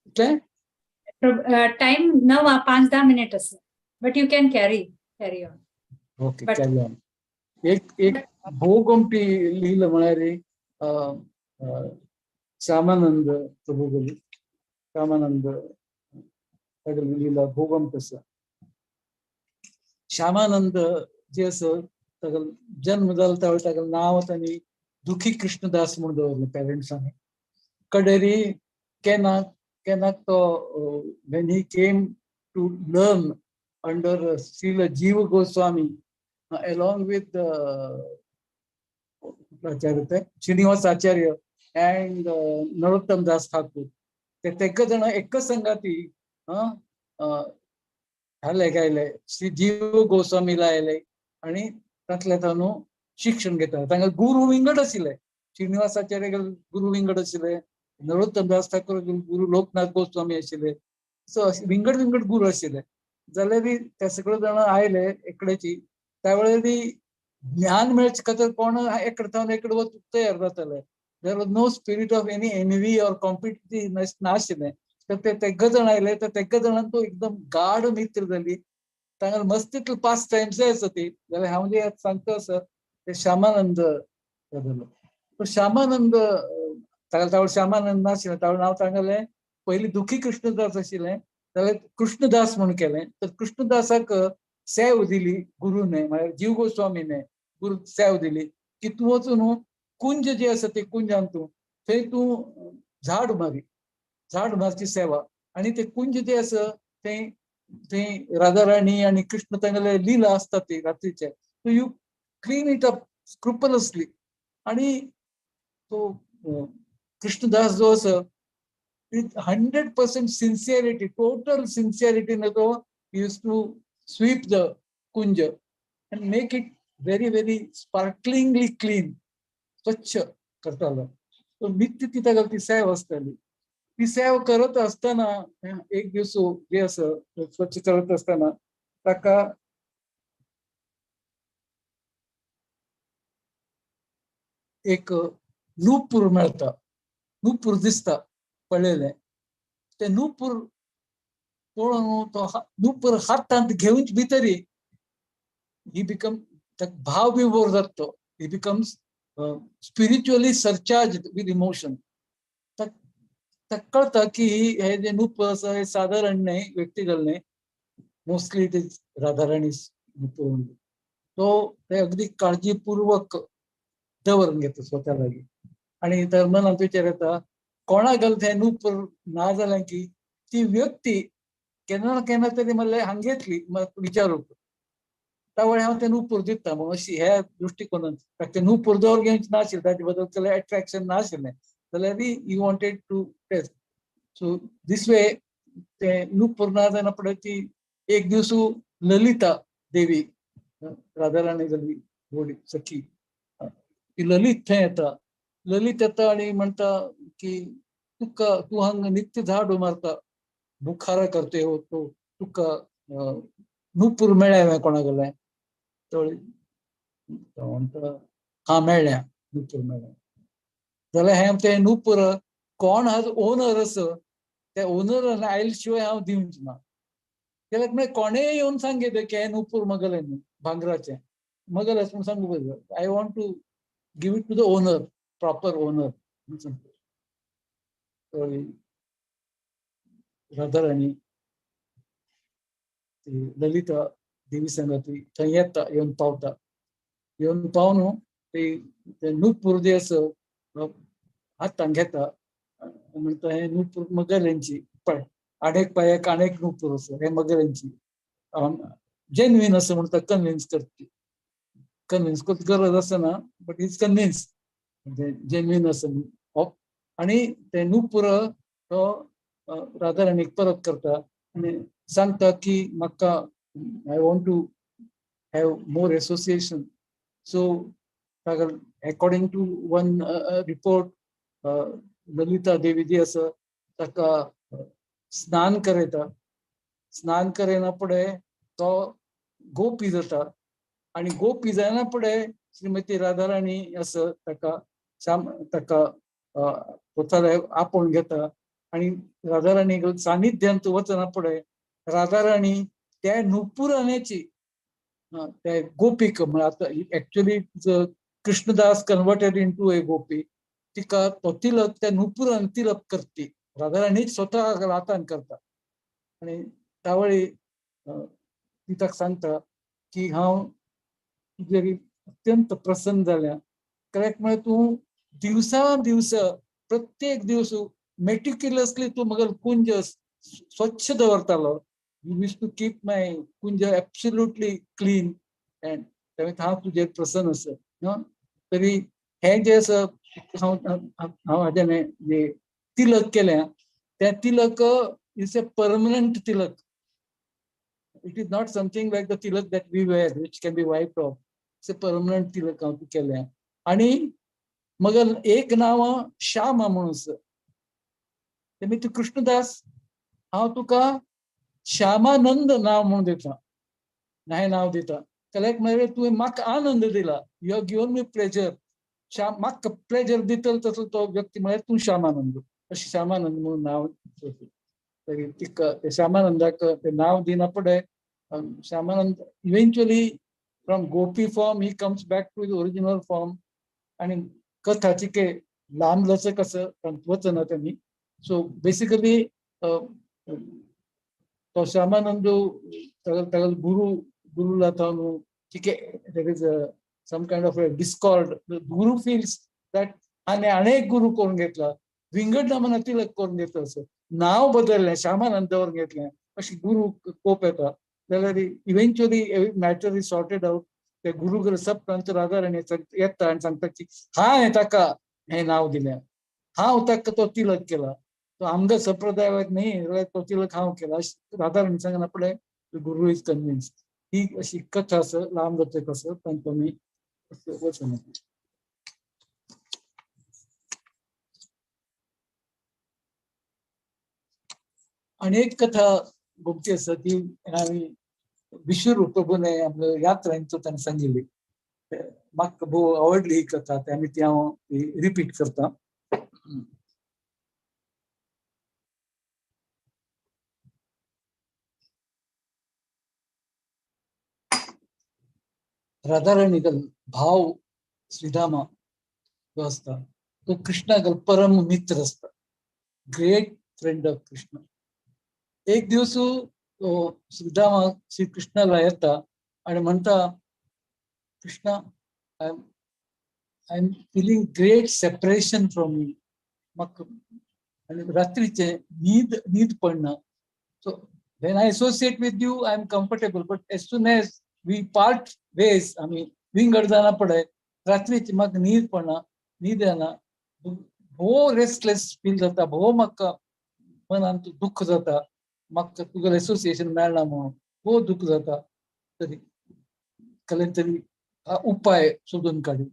कितले? टाइम 9 5-10 मिनिट आसा, but you can carry on. Okay, carry on. एक एक भोगोमटी लीला म्हळ्यार श्यामानंद प्रभुगली, श्यामानंद तागेली लीला भोगमट आसा. श्यामानंद जे आसा तागेलो जन्म जालो त्यावेळी तागेलें नांव तांणी दुखी कृष्णदास म्हूण दवरलें पेरंट्सांनी. कडेरी केन्ना केन्ना तो when he came to learn under Srila Jiva Goswami along with Acharya Srinivas Acharya and Narottam Das Thakur, ते तेग जाण एकच संगाती घाले गायले श्री जीव गोस्वामीला आयले आणि तांतल्या ताणू शिक्षण घेता. तांकां गुरू विंगड आशिल्ले, श्रीनिवास आचार्य गुरू विंगड आशिल्ले, नरोत्तम दास ठाकूर गुरू लोकनाथ गोस्वामी आशिल्ले, सो अशे विंगड विंगड गुरू आशिल्ले. जाल्यार ते सगळे जाण आयले एकडेची त्या वेळार ज्ञान मेळचे खातीर कोण एकडे थावन एकडे वचूंक तयार जाताले. There was no spirit of any envy or competitiveness नाशिल्लें. तर ते तेग जाण आयले तर तेग जाणान तो एकदम गाढ मित्र जाली. तांकां मस्तीतलो पास टायम्स आसा ती. जाल्यार हांव जे सांगता आसा ते श्यामानंद जालो. तो श्यामानंद ताका तावळ श्यामानंद नाशिल्लें, तावळ नांव तांगेलें पयलीं दुखी कृष्णदास आशिल्लें, जाल्यार कृष्णदास म्हूण केलें. तर कृष्णदासाक सेव दिली गुरुने, म्हळ्यार जीव गोस्वामीने गुरु सेव दिली की तूं वचून कुंज जे आसा ते कुंजान तूं थंय तूं झाड मारी, झाड मारची सेवा. आनी ते कुंज जे आसा थंय थंय राधाराणी आनी कृष्ण तांगेले लीला आसता ती रात्रीचे, so you clean it up scrupulously. आनी तो कृष्णदास जो आसा with 100% sincerity, total sincerity ने तो used to sweep the kunja and make it very, very sparklingly clean. स्वच्छ करतालो. तो नित्य ती ताका ती सेव आसताली. ती सेव करत असताना एक दिवस जे असं स्वच्छ करत असताना ताका एक नूपूर मेळटा, नूपूर दिसता पळयलें. ते नूपूर पळोवन तो नूपूर हातांत घेवन भितरी he become भाव विभोर जाता तो. He becomes spiritually surcharge with emotion. ताका कळटा की हे जे नूपूर आसा हे सादारण न्हय, व्यक्तिगत न्हय, मोस्टली it is Radharani नूपूर. तो ते अगदी काळजीपूर्वक दवरून घेता स्वता लागीं. आनी तर मनांत विचार येता कोणा घालता हें नूपूर ना जालें की ती व्यक्ती केन्ना ना केन्ना तरी म्हणल्यार हांगेतली विचारूंक त्या वेळार हांव तें नूपूर दिता म्हणून अशी ह्या दृश्टिकोनान ते नूपूर दवर घेवचें नाशिल्लें, ताचे बद्दल जाल्यार एट्रॅक्शन नाशिल्लें, जाल्यार he wanted to test. So this way तें नूपूर ना जायना फुडें ती एक दिवस ललिता देवी राधाराणी जाली व्हडली सखी, ती ललित थंय येता. ललित येता आनी म्हणटा की तुका तूं हांगा नित्य झाडू मारता, बुखारा करते हो, तो तुका नूपूर मेळ्ळें हांवें कोणा गेलें? तो म्हणटा हा मेळ्ळ्या, नूपूर मेळ्ळें. जाल्यार हें तें नूपूर कोण हाजो ओनर आसा त्या ओनरान आयले शिवाय हांव दिवंक ना. जाल्यार म्हळ्यार कोणेय येवन सांगें की हें नूपूर मगलें न्हू, भांगराचें मगलें म्हूण सांगू पळय, I want to give it to the owner, proper owner. Radharani ती ललिता देवी सांगा ती थंय येता, येवन पावता. येवन पावन ती नूपूर जे आसा हातान घेता, म्हणटा हें नूपूर मगल्यांची, पळय आडेक पांयाक आनेक नूपूर आसा, हें मगल्यांची जेन्युइन आसा म्हणटा, कन्विन्स करती. कन्विन्स करची गरज आसना, बट is convince genuine आसा. आनी ते नूपूर तो राधाराणीक परत करता आनी सांगता की म्हाका I want to have more association. So according to one report Lalita Devi जी आसा ताका स्नान करयता. स्नान करयना फुडें तो गोपी जाता आनी गोपी जायना फुडें श्रीमती राधाराणी आसा ताका ताका स्वता आपोवन घेता आनी राधाराणी सानिध्यांत वचना फुडें राधाराणी त्या नुपुराण्याची त्या गोपीक, म्हळ्यार आतां actually Krishnadas converted into a gopi, तिका तो तिलक त्या नुपुरान तिलक करती, राधाराणी स्वता हातान करता. आनी त्यावेळी ती ताका सांगता की हांव तुजेर अत्यंत प्रसन्न जाल्या, करेक्ट म्हळ्यार तूं दिवसा दिवस प्रत्येक दिवस मेटिक्युलसली तूं म्हगेलो कुंज स्वच्छ दवरतालो. You wish to keep my kunja absolutely clean and हांव तुजेर प्रसन्न आसा. तरी हें जें आसा हांव हांव हाजें जे तिलक केलें तें tilak is a permanent tilak. It is not something like the tilak that we wear which can be wiped off. It's a permanent tilak हांव केलें. आनी मगर एक नांव श्यामा म्हणून आसा, तेमी तूं कृष्णदास हांव तुका श्यामानंद नांव म्हणून दिता, हें नांव दिता. जाल्यार म्हळ्यार तुवें म्हाका आनंद दिला, you have given me pleasure. म्हाका प्लेजर दितलो तसो तो व्यक्ती म्हळ्यार तूं श्यामानंद, अशें श्यामानंद म्हणून नांव. तरी तिका श्यामानंदाक तें नांव दिना फुडें Shyamanand eventually from gopi form he comes back to his original form. आनी कथाची के लांब लचक आसा वचना तेमी. सो बेसिकली तो श्यामानंद तागेलो गुरु गुरुला न्हू ठीक there is some kind of a discord. Guru feels that आनी अनेक गुरु करून घेतला, विंगड नामाना तिलक करून घेतला, असं नाव बदललें श्यामानंदावर घेतलें, अशी गुरु कोप येता. जाल्यार eventually matter is sorted out. ते गुरु सब प्रांत राधाराणी येता आनी सांगता की हांवें ताका हें नांव दिलें, हांव ताका तो तिलक केला, तो आमगे संप्रदायाक न्ही जाल्यार तो तिलक हांव केला, अशें राधाराणी सांगना फुडें गुरु is convince. ही अशी कथा आसा, लांब लचक आसा, तांकां आमी वचना. आनी एक कथा गोमती आसा ती आमी विश्वरूप प्रभूने आमकां यात्रांचो ताणें सांगिल्ली, म्हाका भोव आवडली ही कथा, ते आमी ती हांव रिपीट करता. राधाराणी भाव श्रीदामा जो आसता तो कृष्णागल परम मित्र आसता, ग्रेट फ्रेंड ऑफ कृष्ण. एक दिवस तो श्रीदामा श्री कृष्णाला येता आणि म्हणता, Krishna, I am feeling great separation from you. म्हाका आनी रात्रीचे न्हीद न्हीद पडना. So when I associate with you I am comfortable, but as soon as we part ways, आमी विंगड जाना पळय, रात्रीची म्हाका न्हीद पडना, न्हीद येना, भोव रेस्टलेस फील जाता, भोव म्हाका मनांत दुख्ख जाता, म्हाका तुगेलें एसोसिएशन मेळना म्हणून भोव दुख्ख जाता. तरी कसले तरी उपाय सोदून काडू.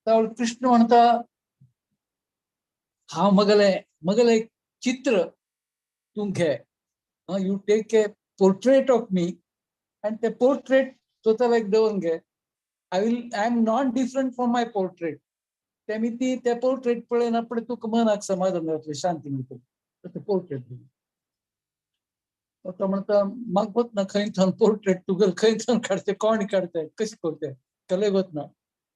त्यावेळी कृष्ण म्हणता, हांव मगले मगले एक चित्र तूं घे, you take a portrait of me आनी ते पोर्ट्रेट स्वताक एक दवरून घे. I am not different from my portrait. ते मी ती ते पोर्ट्रेट पळयना पळय तुका मनाक समाधान जातलें, शांती मेळटली. ते पोर्ट्रेट तो म्हणटा, म्हाका वतना ना खंय थंय पोर्ट्रेट तुगेलें खंय थंय काडचें, कोण काडचें, कशें करचें कलें वतना.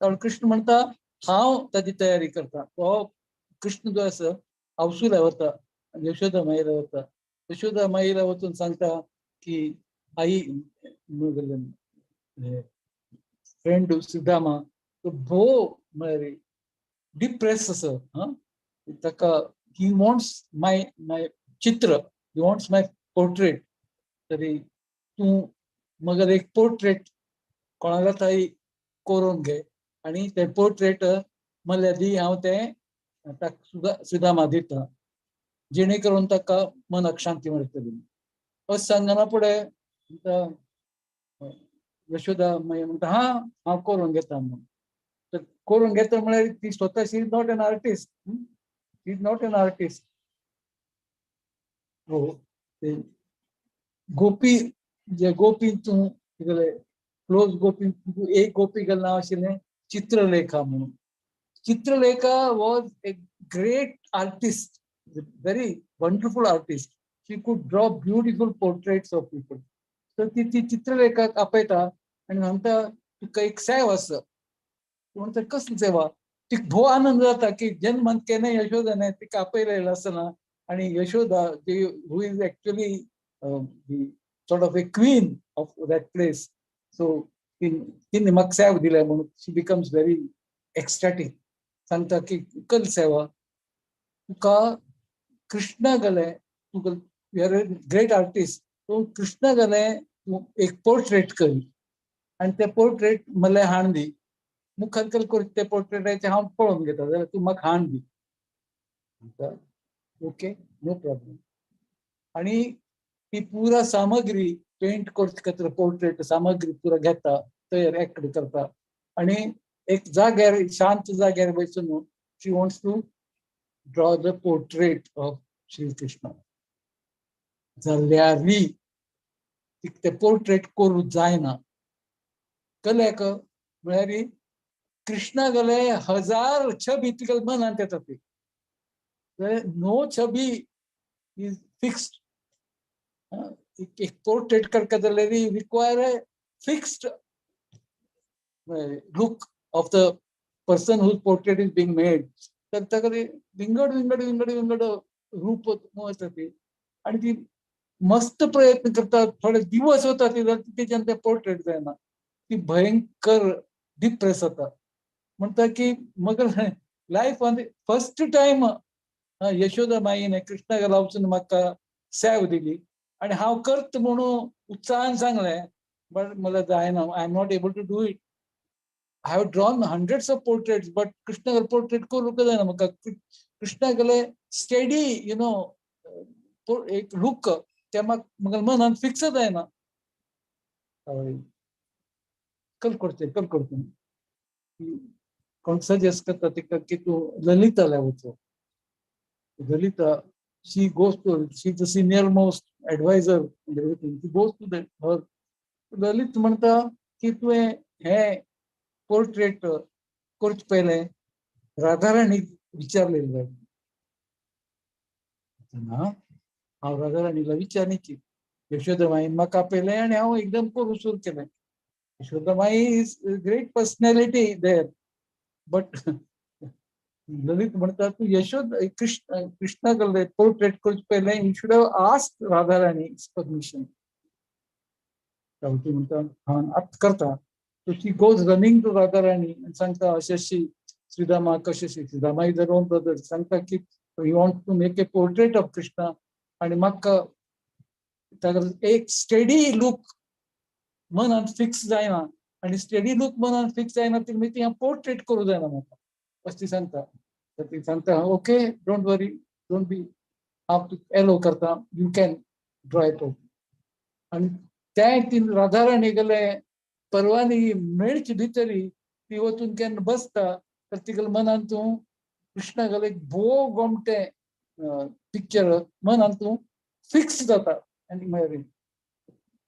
कारण कृष्ण म्हणटा हांव ताजी तयारी करता. तो कृष्ण जो आसा आवसुला वता, यशोदा माईला वता. यशोदा माईला वचून सांगता की आई, म्हगेलें फ्रेंड सुदामा तो भोव म्हळ्यार डिप्रेस आसा, हां, ताका he wants my my Chitra, he wants my portrait. तरी तूं मगेर एक पोर्ट्रेट कोणाला तरी करून घे आनी तें पोर्ट्रेट म्हणल्यार दी, हांव तें ताका सुदामा दिता, जेणे करून ताका मनाक शांती मेळटली. अशें सांगना फुडें यशोदा मागीर म्हणटा, हां हांव करून घेता म्हणून. तर करून घेता म्हळ्यार ती स्वता, she is not an artist, she is not an artist. हो ते गोपी, जे गोपी तूं तुगेले क्लोज गोपी, एक गोपी गेलें नांव आशिल्लें चित्रलेखा म्हणून. Chitralekha was a great artist, very wonderful artist. She could draw beautiful portraits of people. तर ती ती चित्रलेखाक आपयता आनी सांगता, तुका एक सेवा आसा. ती म्हणटा, कसली सेवा? तिका भोव आनंद जाता की जन्मांत केन्नाय यशोदाने तिका आपयलेलें आसना आनी Yashoda ji who is actually sort of a queen of that place, so तिने म्हाका सेवा दिल्या म्हणून शी बिकम्स व्हेरी एक्स्टॅटीक. सांगता की कसली सेवा? तुका कृष्णा गेलें, तुका you are a great artist, तूं कृष्णा गेलें तूं एक पोर्ट्रेट कर आनी तें पोर्ट्रेट म्हणल्यार हाण दी. मुखार कल कर तें पोर्ट्रेटाचें हांव पळोवन घेता, जाल्यार तूं म्हाका हाण दी. Okay, no problem. आनी ती पुरा सामग्री पेंट करचे खातीर पोर्ट्रेट सामग्री पुरा घेता, तयार एकठांय करता आनी एक जाग्यार शांत जाग्यार बसून she wants to draw the portrait of Shri Krishna. जाल्यार ते पोर्ट्रेट करूंक जायना. कल्याक म्हळ्यार कृष्णा गेले हजार छबी तिका मनांत येता ती, नो छबी is fixed. एक पोर्ट्रेट करता जाल्यार require a fixed look of the person whose portrait is being made. तर ताका विंगड विंगड विंगड विंगड रूप वता ती आनी ती मस्त प्रयत्न करता. थोडे दिवस वता ती, तेच्यान तें पोर्ट्रेट जायना. ती भयंकर डिप्रेस जाता. म्हणटा की मगर लायफ फर्स्ट टायम यशोदा माईन कृष्णाक वचून म्हाका सेव दिली आनी हांव करत म्हणून उत्साहान सांगलें, बट मला जायना, I am not able to do it. I have drawn hundreds of portraits, but कृष्णागेले portrait करूंक जायना म्हाका. कृष्णागेले स्टेडी you know एक लूक ते म्हाका म्हगेल्या मनान फिक्स जायना. कल करचें कल करचें. कोण सजेस्ट करता तिका की तूं ललिताला वचो. Lalita She goes to, she the senior most adviser and everything, she goes to the her. Lalit म्हणटा की तुवें हें पोर्ट्रेट करचे पयलें राधाराणीक विचारलें जाय. ना, हांव राधाराणीला विचारनी, यशोदामाईन म्हाका पयलें आनी हांव एकदम करूं सुरू केलें. Yashodamai is great personality there, but Lalit म्हणटा तूं यशोद कृष्ण कृष्णा कडले पोर्ट्रेट करचे पयलें you should have asked Radharani permission. ती म्हणटा हां आतां करता. So she goes running to Radharani आनी सांगता अशें अशी श्रीदामा कशें, Sridama is her own brother, सांगता की you want to make a portrait of Krishna आनी म्हाका ताका एक स्टेडी लूक मनान फिक्स जायना आनी स्टेडी लूक मनान फिक्स जायना ती ती पोर्ट्रेट करूं जायना म्हाका, अशें ती सांगता. तर ती सांगता okay don't worry, don't be, हांव तुका एलो करता, you can draw it. आनी तें ती राधाराणी गेले परवानगी मेळची भितरी ती वचून केन्ना बसता तर तिगेले मनान तूं कृष्णा गेले एक भोव गोमटें पिक्चर मनान तूं फिक्स जाता आनी मागीर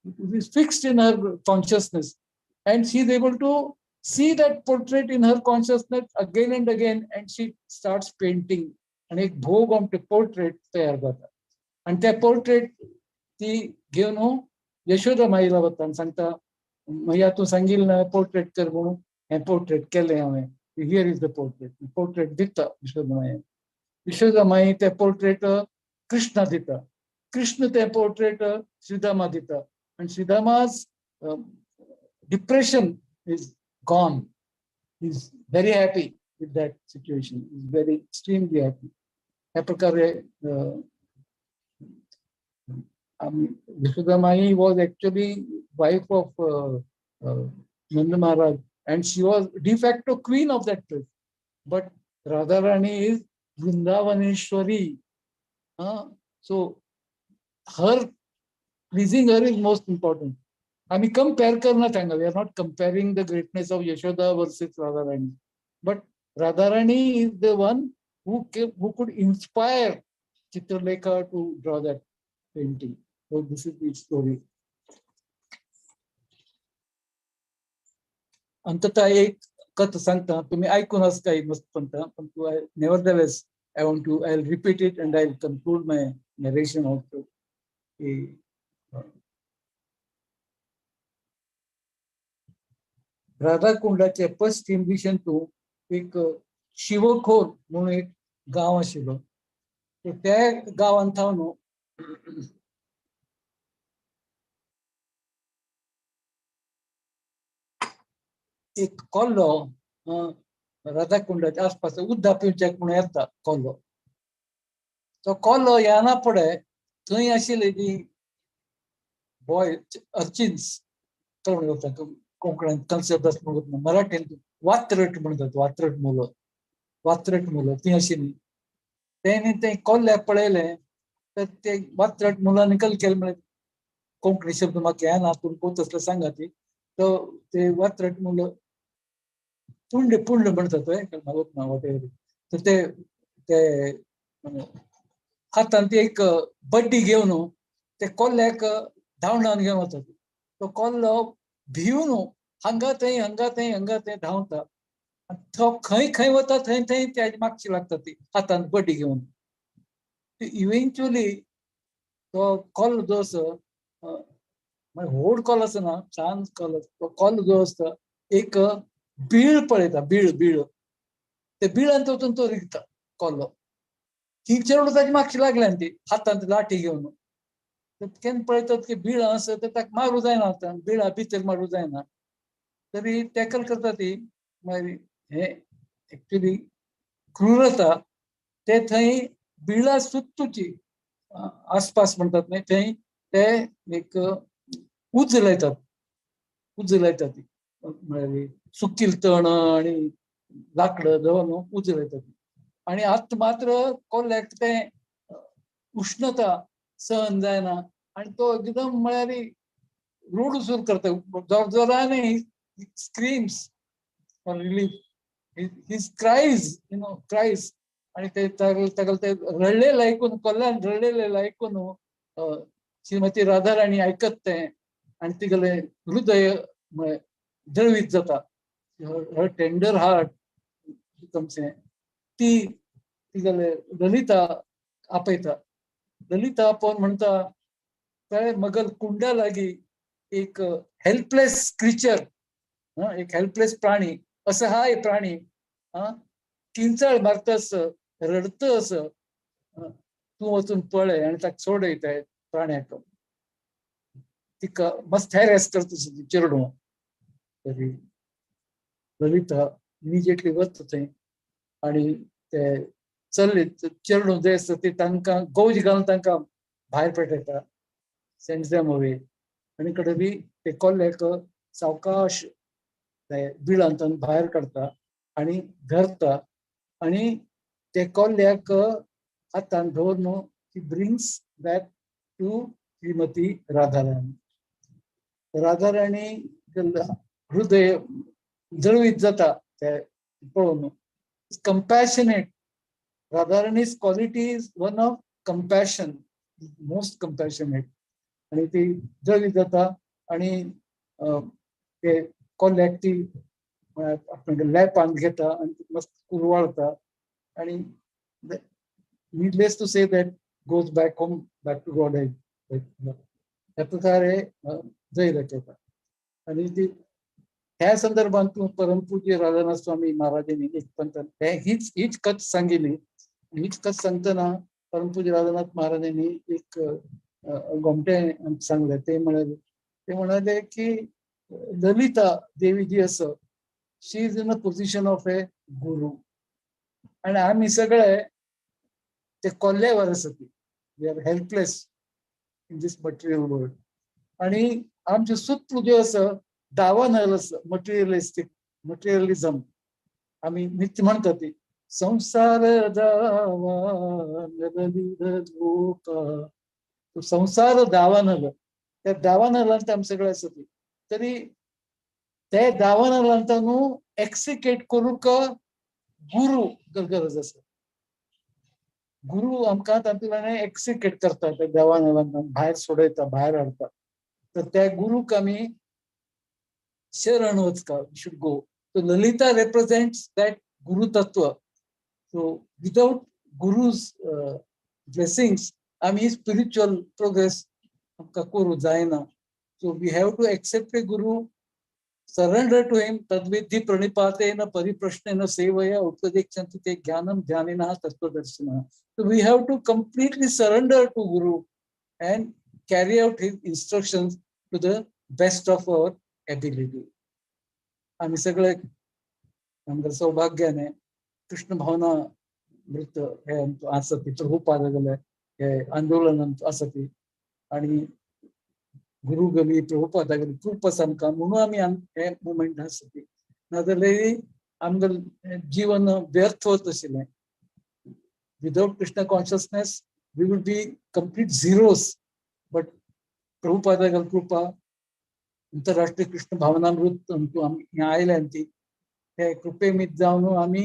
it is fixed in her consciousness and she is able to see that portrait in her consciousness again and again and she starts painting आनी एक भोव गोमटें पोर्ट्रेट तयार जाता. आनी तें पोर्ट्रेट ती घेवन यशोदा माईला वता आनी सांगता मैया तूं सांगिल्लें ना पोर्ट्रेट कर म्हणून, हें पोर्ट्रेट केलें हांवें, here is the portrait. Portrait दिता यशोदा माई. यशोदा माई तें पोर्ट्रेट कृष्णा दिता, कृष्ण तें पोर्ट्रेट श्रीदामा दिता आनी Sridama's depression is gone. Is very happy with that situation, is very extremely happy. ह्या प्रकारे Yashoda Mai was actually wife of Nanda Maharaj and she was de facto queen of that place. But Radharani is Vrindavaneshwari. So her pleasing her is most important. आमी compare करना तांकां, we are not comparing the greatness of Yashoda versus Radharani, but Radharani is the one who could inspire Chitralekha to draw that painting. So this is the story. अंततः एक कथा सांगता, तुम्ही ऐकून काही मस्त म्हणता, पण तू nevertheless I want to, I will repeat it and I will conclude my narration also. की राधाकुंडाच्या पश्चिम दिशेन तूं एक शिवखोर म्हणून एक गांव आशिल्लो. त्या गांवांत थावन एक कोल्लो राधाकुंडाच्या आसपास उद्दा पिवच्याक म्हणून येता कोल्लो. तो कोल्लो येना फुडें थंय आशिल्ली ती बॉय अर्चिन्स म्हणटा, कोंकणांत कन्सेप्ट आसा म्हणून मराठींत वात्रट म्हणटात, वात्रट मुलं, वात्रट मुलं ती आशिल्ली. तेणी ते कोल्ल्याक पळयलें तर ते वात्रट मुलांनी कल केलें म्हळें, कोंकणी शब्द म्हाका येना पूण तसलें सांगा ती. तो ते वात्रट मुलं पुंड पुंड म्हणटात ना वॉटेवर, तर ते ते हातान ती एक बड्डी घेवन ते कोल्ल्याक धांवडावन घेवन वतात. तो कोल्लो भिवन हांगा थंय हांगा थंय हांगा थंय धांवता. तो खंय खंय वता थंय थंय त्याची मागची लागता ती हातान बड्डी घेवन. इव्हेंच्युअली तो कोल्लो जो आसा, व्हड कोलो आसना, ल्हान कोलो, तो कोल्लो जो आसता एक बीळ पळयता, बीळ बीळ, ते बिळांत वचून तो रिगता कोल्लो. ती चेडूं ताची मागची लागल्या ती हातांत लाठी घेवन. केन्ना पळयतात की बिळां आसा तर ताका मारूं जायना, आतां बिळां भितर मारूं जायना, तरी टॅकल करता ती. मागीर हे एक्चुली क्रुरता ते थंय बिळां सुत्तुची आसपास म्हणटात न्हय थंय ते एक उज लायतात, उज लायतात ती, म्हळ्यार सुकील तण आनी लाकडां दवरून उज लायतात. आनी आतां मात्र कोल्ल्याक तें उश्णता सहन जायना आनी तो एकदम म्हळ्यार रोड सुरू करता, जोर जोरान screams for relief, his cries, you know, cries आणि ते तागेले ते रडलेलं ऐकून, कोल्यान रडलेलं ऐकून श्रीमती राधाराणी आयकत तें आनी तिगेलें हृदय द्रवीत जाता. हर टेंडर हार्ट बिकम्स हें. ती तिगेले ललिता आपयता. ललिता आपोवन म्हणटा, ते मगल कुंडा लागी एक हेल्पलेस क्रिचर, एक हेल्पलेस प्राणी, असहाय प्राणी, किंचाळ मारता, रडत असं, तूं वचून पळय आनी ताका सोडय त्या प्राण्याक. तिका मस्त हॅरेस करता ती चेडूं. तरी ललिता इमिजिएटली वता थंय आनी ते चल्ले चेडूं जे आसता ती तांकां गौज घालून तांकां भायर पेटयता, सेंड्स देम अवे. आनी कडे बी ते कोल्याक सावकाश ते बिळांतल्यान भायर काडटा आनी धरता आनी ते कोल्याक हातान दवरून he brings back to Shrimati Radharani. Radharani हृदय जळवीत जाता ते पळोवन. Compassionate. Radharani's quality is one of compassion, most compassionate. आनी ती जळवीत जाता आनी ते कोल्याक ती आपल्या लॅपान घेता आनी मस्त कुरवाळता आनी needless to say that goes back home, back to Godhead. ह्या प्रकारे जय दाखयता. आनी ती ह्या संदर्भात तूं परमपूज्य राधानाथ स्वामी महाराजांनी एक पंत हीच हीच कथ सांगिल्ली. हीच कथ सांगतना परमपूज्य राधानाथ महाराजांनी एक गोमटे सांगले. ते म्हणाले की ललिता देवी जी आसा, she is in a position of a guru. आनी आमी सगळे ते कोल्ल्यावर आसा ती, we are helpless in this material world. आनी आमचें सूत्र जें आसा दावानल आसा, मटेरियलिस्टीक, मटेरियलिझम आमी नित्य म्हणटा ती, संसार दावानल लोका, संसार दावानल, त्या दावानलांत आमी सगळे आसा ती. तरी ते दावानलांत न्हू एक्सिकेट करूंक गुरू गरज आसा. गुरू आमकां तातूंतल्यान एक्सिकेट करता, त्या दावानलांत भायर सोडयता, भायर हाडटा. तर त्या गुरूक आमी शरण वचका, we should go. So Lalita represents that guru tattva. So without guru's blessings आमी स्पिरिच्युअल प्रोग्रेस आमकां करूं जायना. So we have to accept a guru, surrender to him. तद्विद्धि प्रणिपातेन परिप्रश्नेन सेवया उपदेक्षन्ति ते ज्ञानम ध्यानिनः तत्त्वदर्शिनः. So we have to completely surrender to guru and carry out his instructions to the best of our ability. आमी सगळे आमकां सौभाग्याने कृष्ण भावना मृत हे आमचो आसा ती प्रभुपादागेले हे आंदोलन आमचो आसा ती, आनी गुरु गली प्रभुपादागेली कृपा आसा आमकां म्हणून आमी हे मुवमेंट आसा ती. नाजाल्यार आमगेलें जीवन व्यर्थ वत आशिल्लें. Without Krishna consciousness we would be complete zeros. But प्रभुपादागेली कृपा, अंतरराष्ट्रीय कृष्ण भावनामृत आमी आयल्यान ती ते कृपेमीत जावन आमी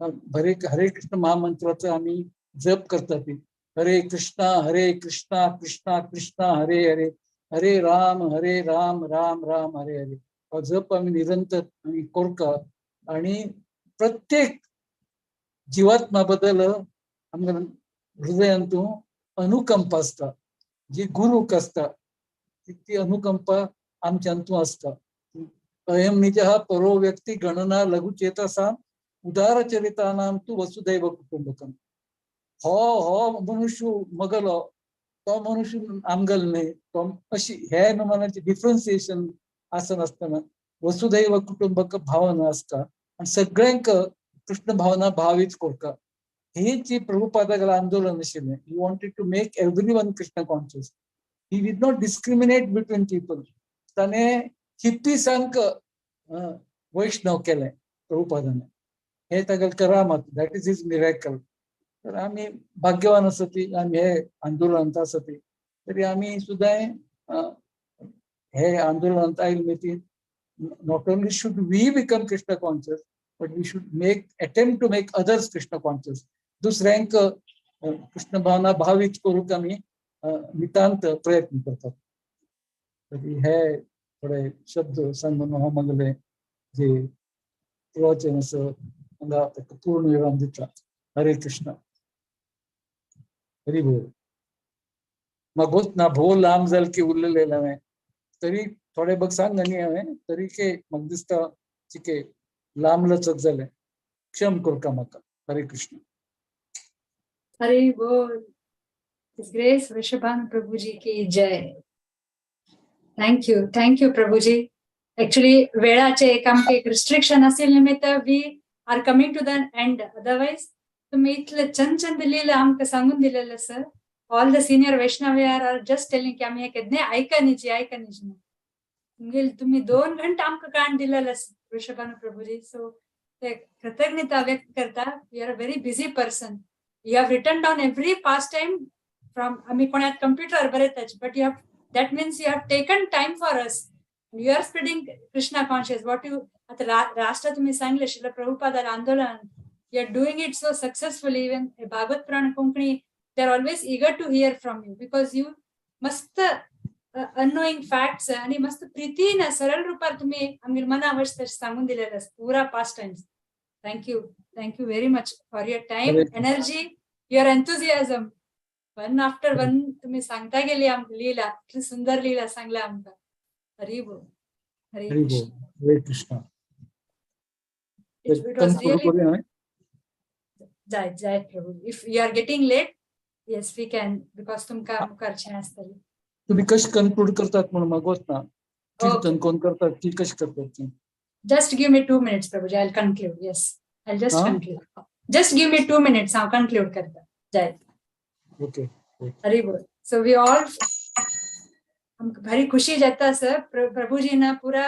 हरे हरे कृष्ण महामंत्राचो आमी जप करता ती. हरे कृष्णा हरे कृष्णा कृष्णा कृष्णा हरे हरे, हरे राम हरे राम राम राम हरे हरे. हो जप आमी निरंतर आमी करता आनी प्रत्येक जिवात्मा बद्दल आमकां हृदयांतू अनुकंपा आसता. जी गुरूक आसता ती अनुकंपा आमच्यांतू आसता. अयम निजः परो व्यक्ती गणना लघुचेतसा उदारचरितानां तू वसुदैव कुटुंबकम. हो हो मनुष्य मगलो, तो मनुष्य आमगल न्हय, तो अशी हे मनाचे डिफरन्सिएशन आसनासतना वसुदैव कुटुंबक भावना आसता आनी सगळ्यांक कृष्ण भावना भावीत करता. ही जी प्रभुपादागेलें आंदोलन आशिल्लें, he wanted to make everyone Krishna conscious. He did not discriminate between people. ताणें हिप्पीसांक वैष्णव केलें प्रभुपादान. हे तागेलें करामत, that is his miracle. तर आमी भाग्यवान आसा ती आमी हे आंदोलनांत आसा ती. तरी आमी सुद्दां हे आंदोलनांत आयले ती not only should we become Krishna conscious, but we should make attempt to make others Krishna conscious. दुसऱ्यांक कृष्ण भावना भावीत करूंक आमी नितांत प्रयत्न करतात. तरी हे थोडे शब्द सांगून हांव मागले जे प्रवचन आसा हांगा ताका पूर्ण विराम दिता. हरे कृष्ण. हरी बोल. मागोच ना भोव लांब जाल की उरलेले हांवें, तरी थोडे बग सांग न्ही हांवें, तरी के म्हाका दिसता चिके लांब लचक जालें. क्षम करका म्हाका. हरे कृष्ण. हरे बोल. His Grace Vrishabhanu Prabhuji की जय. Thank you Prabhuji. Actually वेळाचे एक आमकां एक रिस्ट्रिक्शन आशिल्ले निमित्त we are coming to the end, otherwise तुम्ही इतले चंद चंद लिहिलं आमकां सांगून दिलेलं sir. All the senior Vaishnava are just telling की आमी हे केन्नाय आयकनीची आयकनीची तुमगेले तुम्ही 2 घंटे आमकां काण दिलेलं वृषभानु प्रभुजी. सो ते कृतज्ञता व्यक्त करता. You are a very busy person. You have written down every pastime from आमी कोणाक computer बरयताच, but you have that means you have taken time for us. You are spreading Krishna conscious. What you आता राष्ट्र तुम्ही सांगले श्रील प्रभुपादार आंदोलन, you are doing it so successfully. Even Bhagavat Purana Konkani, they are always eager to hear from you because you मस्त अननोईंग facts आणि मस्त प्रितीन सरळ रूपार तुम्ही आमगे मना अवश्य तशें सांगून दिलेलं पुरा past times. Thank you, thank you very much for your time, energy, your enthusiasm. One after one तुम्ही सांगता गेली आमकां लीला, इतली सुंदर लीला सांगल्या आमकां. हरी बोल. हरे हरी बोल. हरे कृष्ण. It was really जाय जाय Prabhu. If you are getting late, yes we can, because तुमकां मुखारचें आसतलें. तुम्ही कशें कन्क्लूड करतात म्हणून मागोच ना. कीर्तन कोण करतात ती कशें करतात ती. Just give me 2 minutes Prabhuji, I will conclude. Yes, I will just conclude. Just give me 2 minutes, हांव कन्क्लूड करता. जाय. ओके. हरी बोल. सो we all आमकां भारी खुशी जाता सर. प्रभुजीना पुरा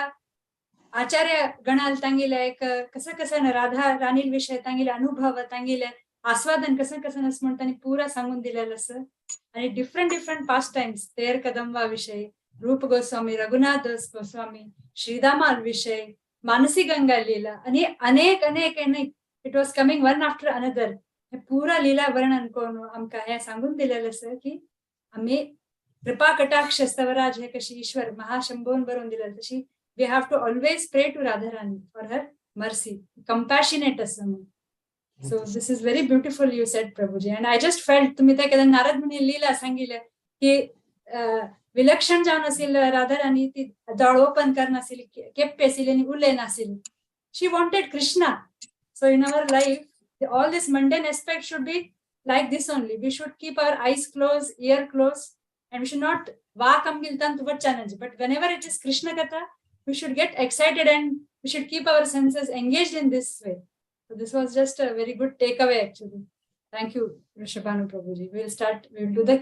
आचार्य गणाल तांगेले एक कसं कसं राधा रानील विषय तांगेले अनुभव तांगेले आस्वादन कसं कसं आसा म्हण तांणी पुरा सांगून दिलेलं सर. आणि डिफरंट डिफरंट पास्ट टाइम्स, तेर कदंबा विषय, रूप गोस्वामी, रघुनाथ दास गोस्वामी, श्रीदामा विषय, मानसी गंगा लीला आणि अनेक अनेक अनेक, it was coming one after another. हे पुरा लीला वर्णन करून आमकां हे सांगून दिलेलं सर की आमी कृपा कटाक्ष स्तवराज हे कशी ईश्वर महाशंभोन बरोवन दिलेलं तशी we have to always pray to Radharani for her mercy, compassionate आसा म्हणून. So this is very beautiful you said Prabhuji. And I just felt तुम्ही त्या केन्ना नारद मुनी लीला सांगितलं की विलक्षण जावन आशिल्ल राधाराणी ती दोळ ओपन करनाशिल्ली, केप्पे आशिल्ली आनी उलय नाशिल्ली. She wanted Krishna. So in our life all this mundane aspect should be like this only. We should keep our eyes closed, ear closed, and we should not walk amgiltan to challenge. But whenever it is Krishna Katha, we should get excited and we should keep our senses engaged in this way. So this was just a very good takeaway actually. Thank you, Vrishabhanu Prabhuji. We will start, we will do the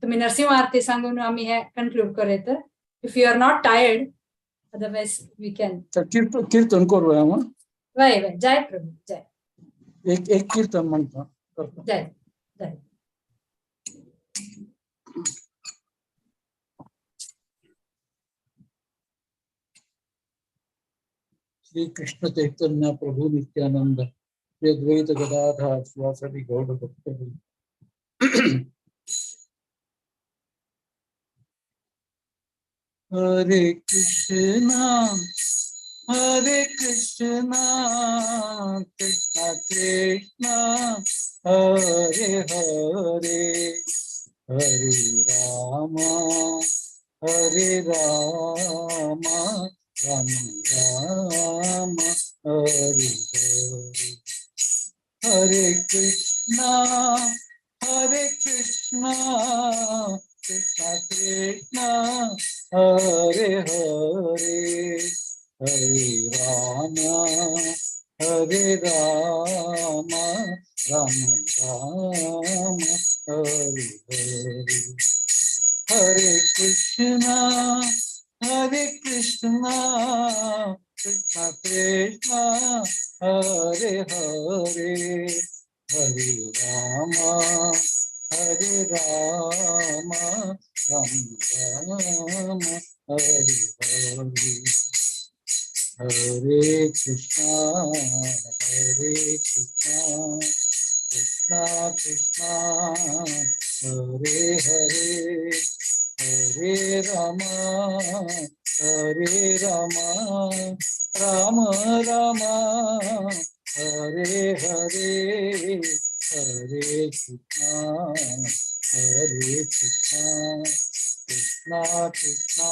तुम्ही नरसिंह आरती सांगून आम्ही हे conclude करूया. If you are not tired, otherwise we can. कीर्तन करूया मग. वय वय जय प्रभु जय. एक एक कीर्तन म्हणता करतो. जय जय. श्री कृष्ण चैतन्य प्रभु नित्यानंद श्री अद्वैत गदाधर श्रीवासादि गौड़ भक्त. हरे कृष्णा हरे कृष्णा कृष्णा कृष्णा हरे हरे, हरे राम हरे राम राम राम हरे हरे. हरे कृष्णा हरे कृष्णा कृष्णा कृष्णा हरे हरे, हरे राम हरे राम राम राम हरे हरे. हरे कृष्णा हरे कृष्णा कृष्णा कृष्णा हरे हरे, हरे राम हरे राम राम राम हरे हरे. हरे कृष्णा हरे Krishna Krishna Krishna Hare Hare Hare Rama Hare Rama Rama Rama Hare Hare Hare Krishna Hare Krishna Krishna Krishna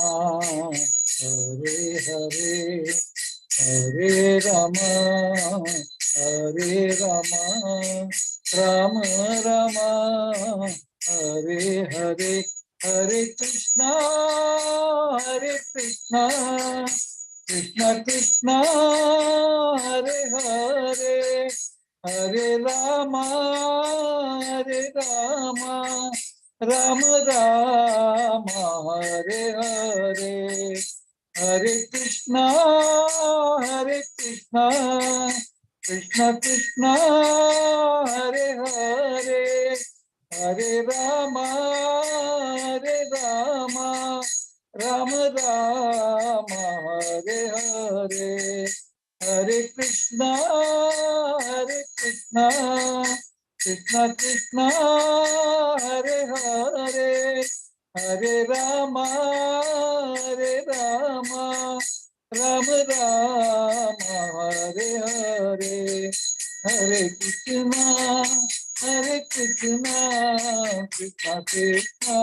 Hare Hare Hare Rama Hare Rama Rama Rama Hare Hare Hare Krishna Hare Krishna Krishna Krishna Hare Hare Hare Rama Hare Rama Rama Rama Hare Hare Hare Krishna Hare Krishna Krishna Krishna Hare Hare Hare Rama Hare Rama Rama Rama Hare Hare Hare Krishna Hare Krishna Krishna Krishna Hare Hare Hare Rama Hare Rama Rama Rama Hare Hare Hare Krishna Hare Krishna Krishna Krishna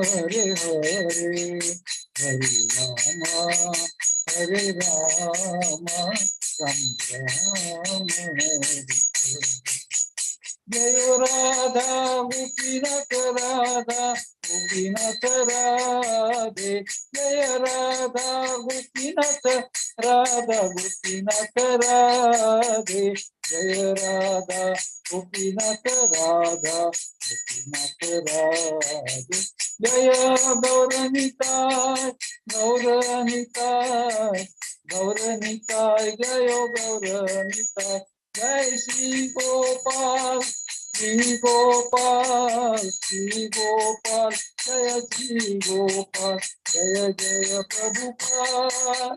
Hare Hare Hare Rama Hare Rama Rama Rama Hare Hare Jai Radha Gopinath Radha Gopinath Radhe Jai Radha Gopinath Radha Gopinath Radhe Jai Radha Gopinath Radha Gopinath Radhe Jai Gauranitai Gauranitai Gauranitai Jai Gauranitai Jai Shri Gopal Shri Gopal Shri Gopal Jai Shri Gopal Jai Jai Prabhupada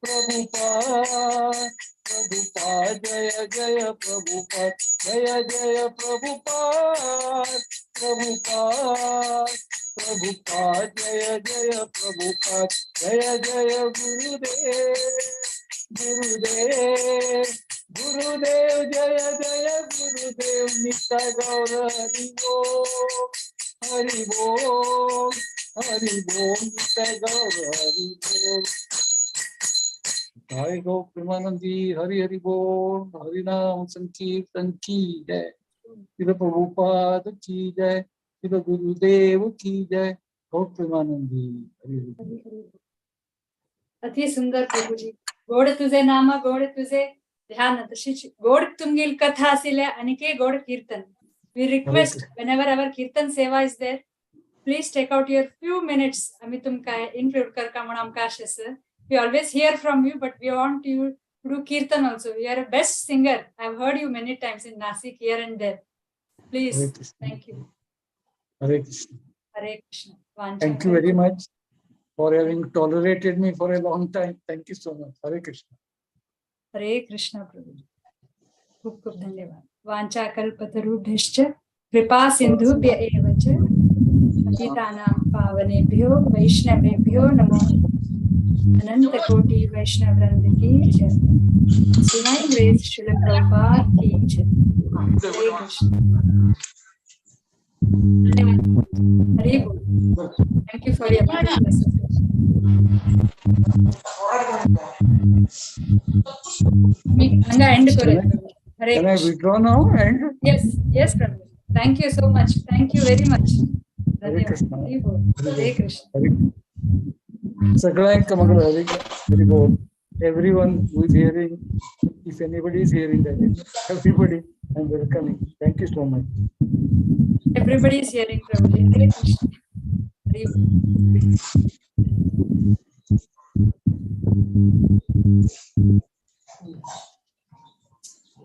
Prabhupada Prabhupada Jai Jai Prabhupada Jai Jai Prabhupada Prabhupada Prabhupada Jai Jai Prabhupada Jai Jai Gurudev Gurudev Gurudev Jai Jai Gurudev Nitai Gaur Hari Bol Hari Bol Hari Bol Nitai Gaur Hari Bol Jai Gaur Premanandi Hari Hari Bol Hari Naam Sankirtan ki jai Srila Prabhupada ki jai Srila Gurudev ki jai Gaur Premanandi Hari Hari Bol. अति सुंदर प्रभुजी गोड तुझे नाम गोड तुझे ध्यान तशीच गोड तुमगेली कथा आशिल्ले आनी गोड कीर्तन. We request whenever our kirtan seva is there, please take out your few minutes. आमी तुमकां इन्क्लूड करता म्हणून आमकां आशा आसा. We always hear from you, but we want you to do kirtan also. You are a best singer. I have heard you many times in Nasik here and there. Please, thank you. Hare Krishna. Hare Krishna. Thank you very much for having tolerated me for a long time. Thank you so much. Hare Krishna. Hare Krishna Prabhu. खूप खूप धन्यवाद. वांछा कल्पतरुभ्यश्च कृपा सिंधुभ्य एव च पतितानां पावनेभ्यो वैष्णवेभ्यो नमो. अनंत कोटि वैष्णव वृंद की जय. Divine Grace Srila Prabhupada की जय. हरे कृष्ण. धन्यवाद. हरे बोल. Thank you for your association. मी हांगा एंड करूया. Hare Can I Krishna. withdraw now? And Yes, yes, Prabhu. Thank you so much. Thank you very much. Hare Krishna. Hari Bol. Hare Krishna. Hare सगळ्यांक मंगळ. Hari Hari Bol. Everyone who is hearing, if anybody is hearing that, everybody, I'm welcoming. Thank you so much. Everybody is hearing, Prabhu. Hare Krishna. Hari Bol.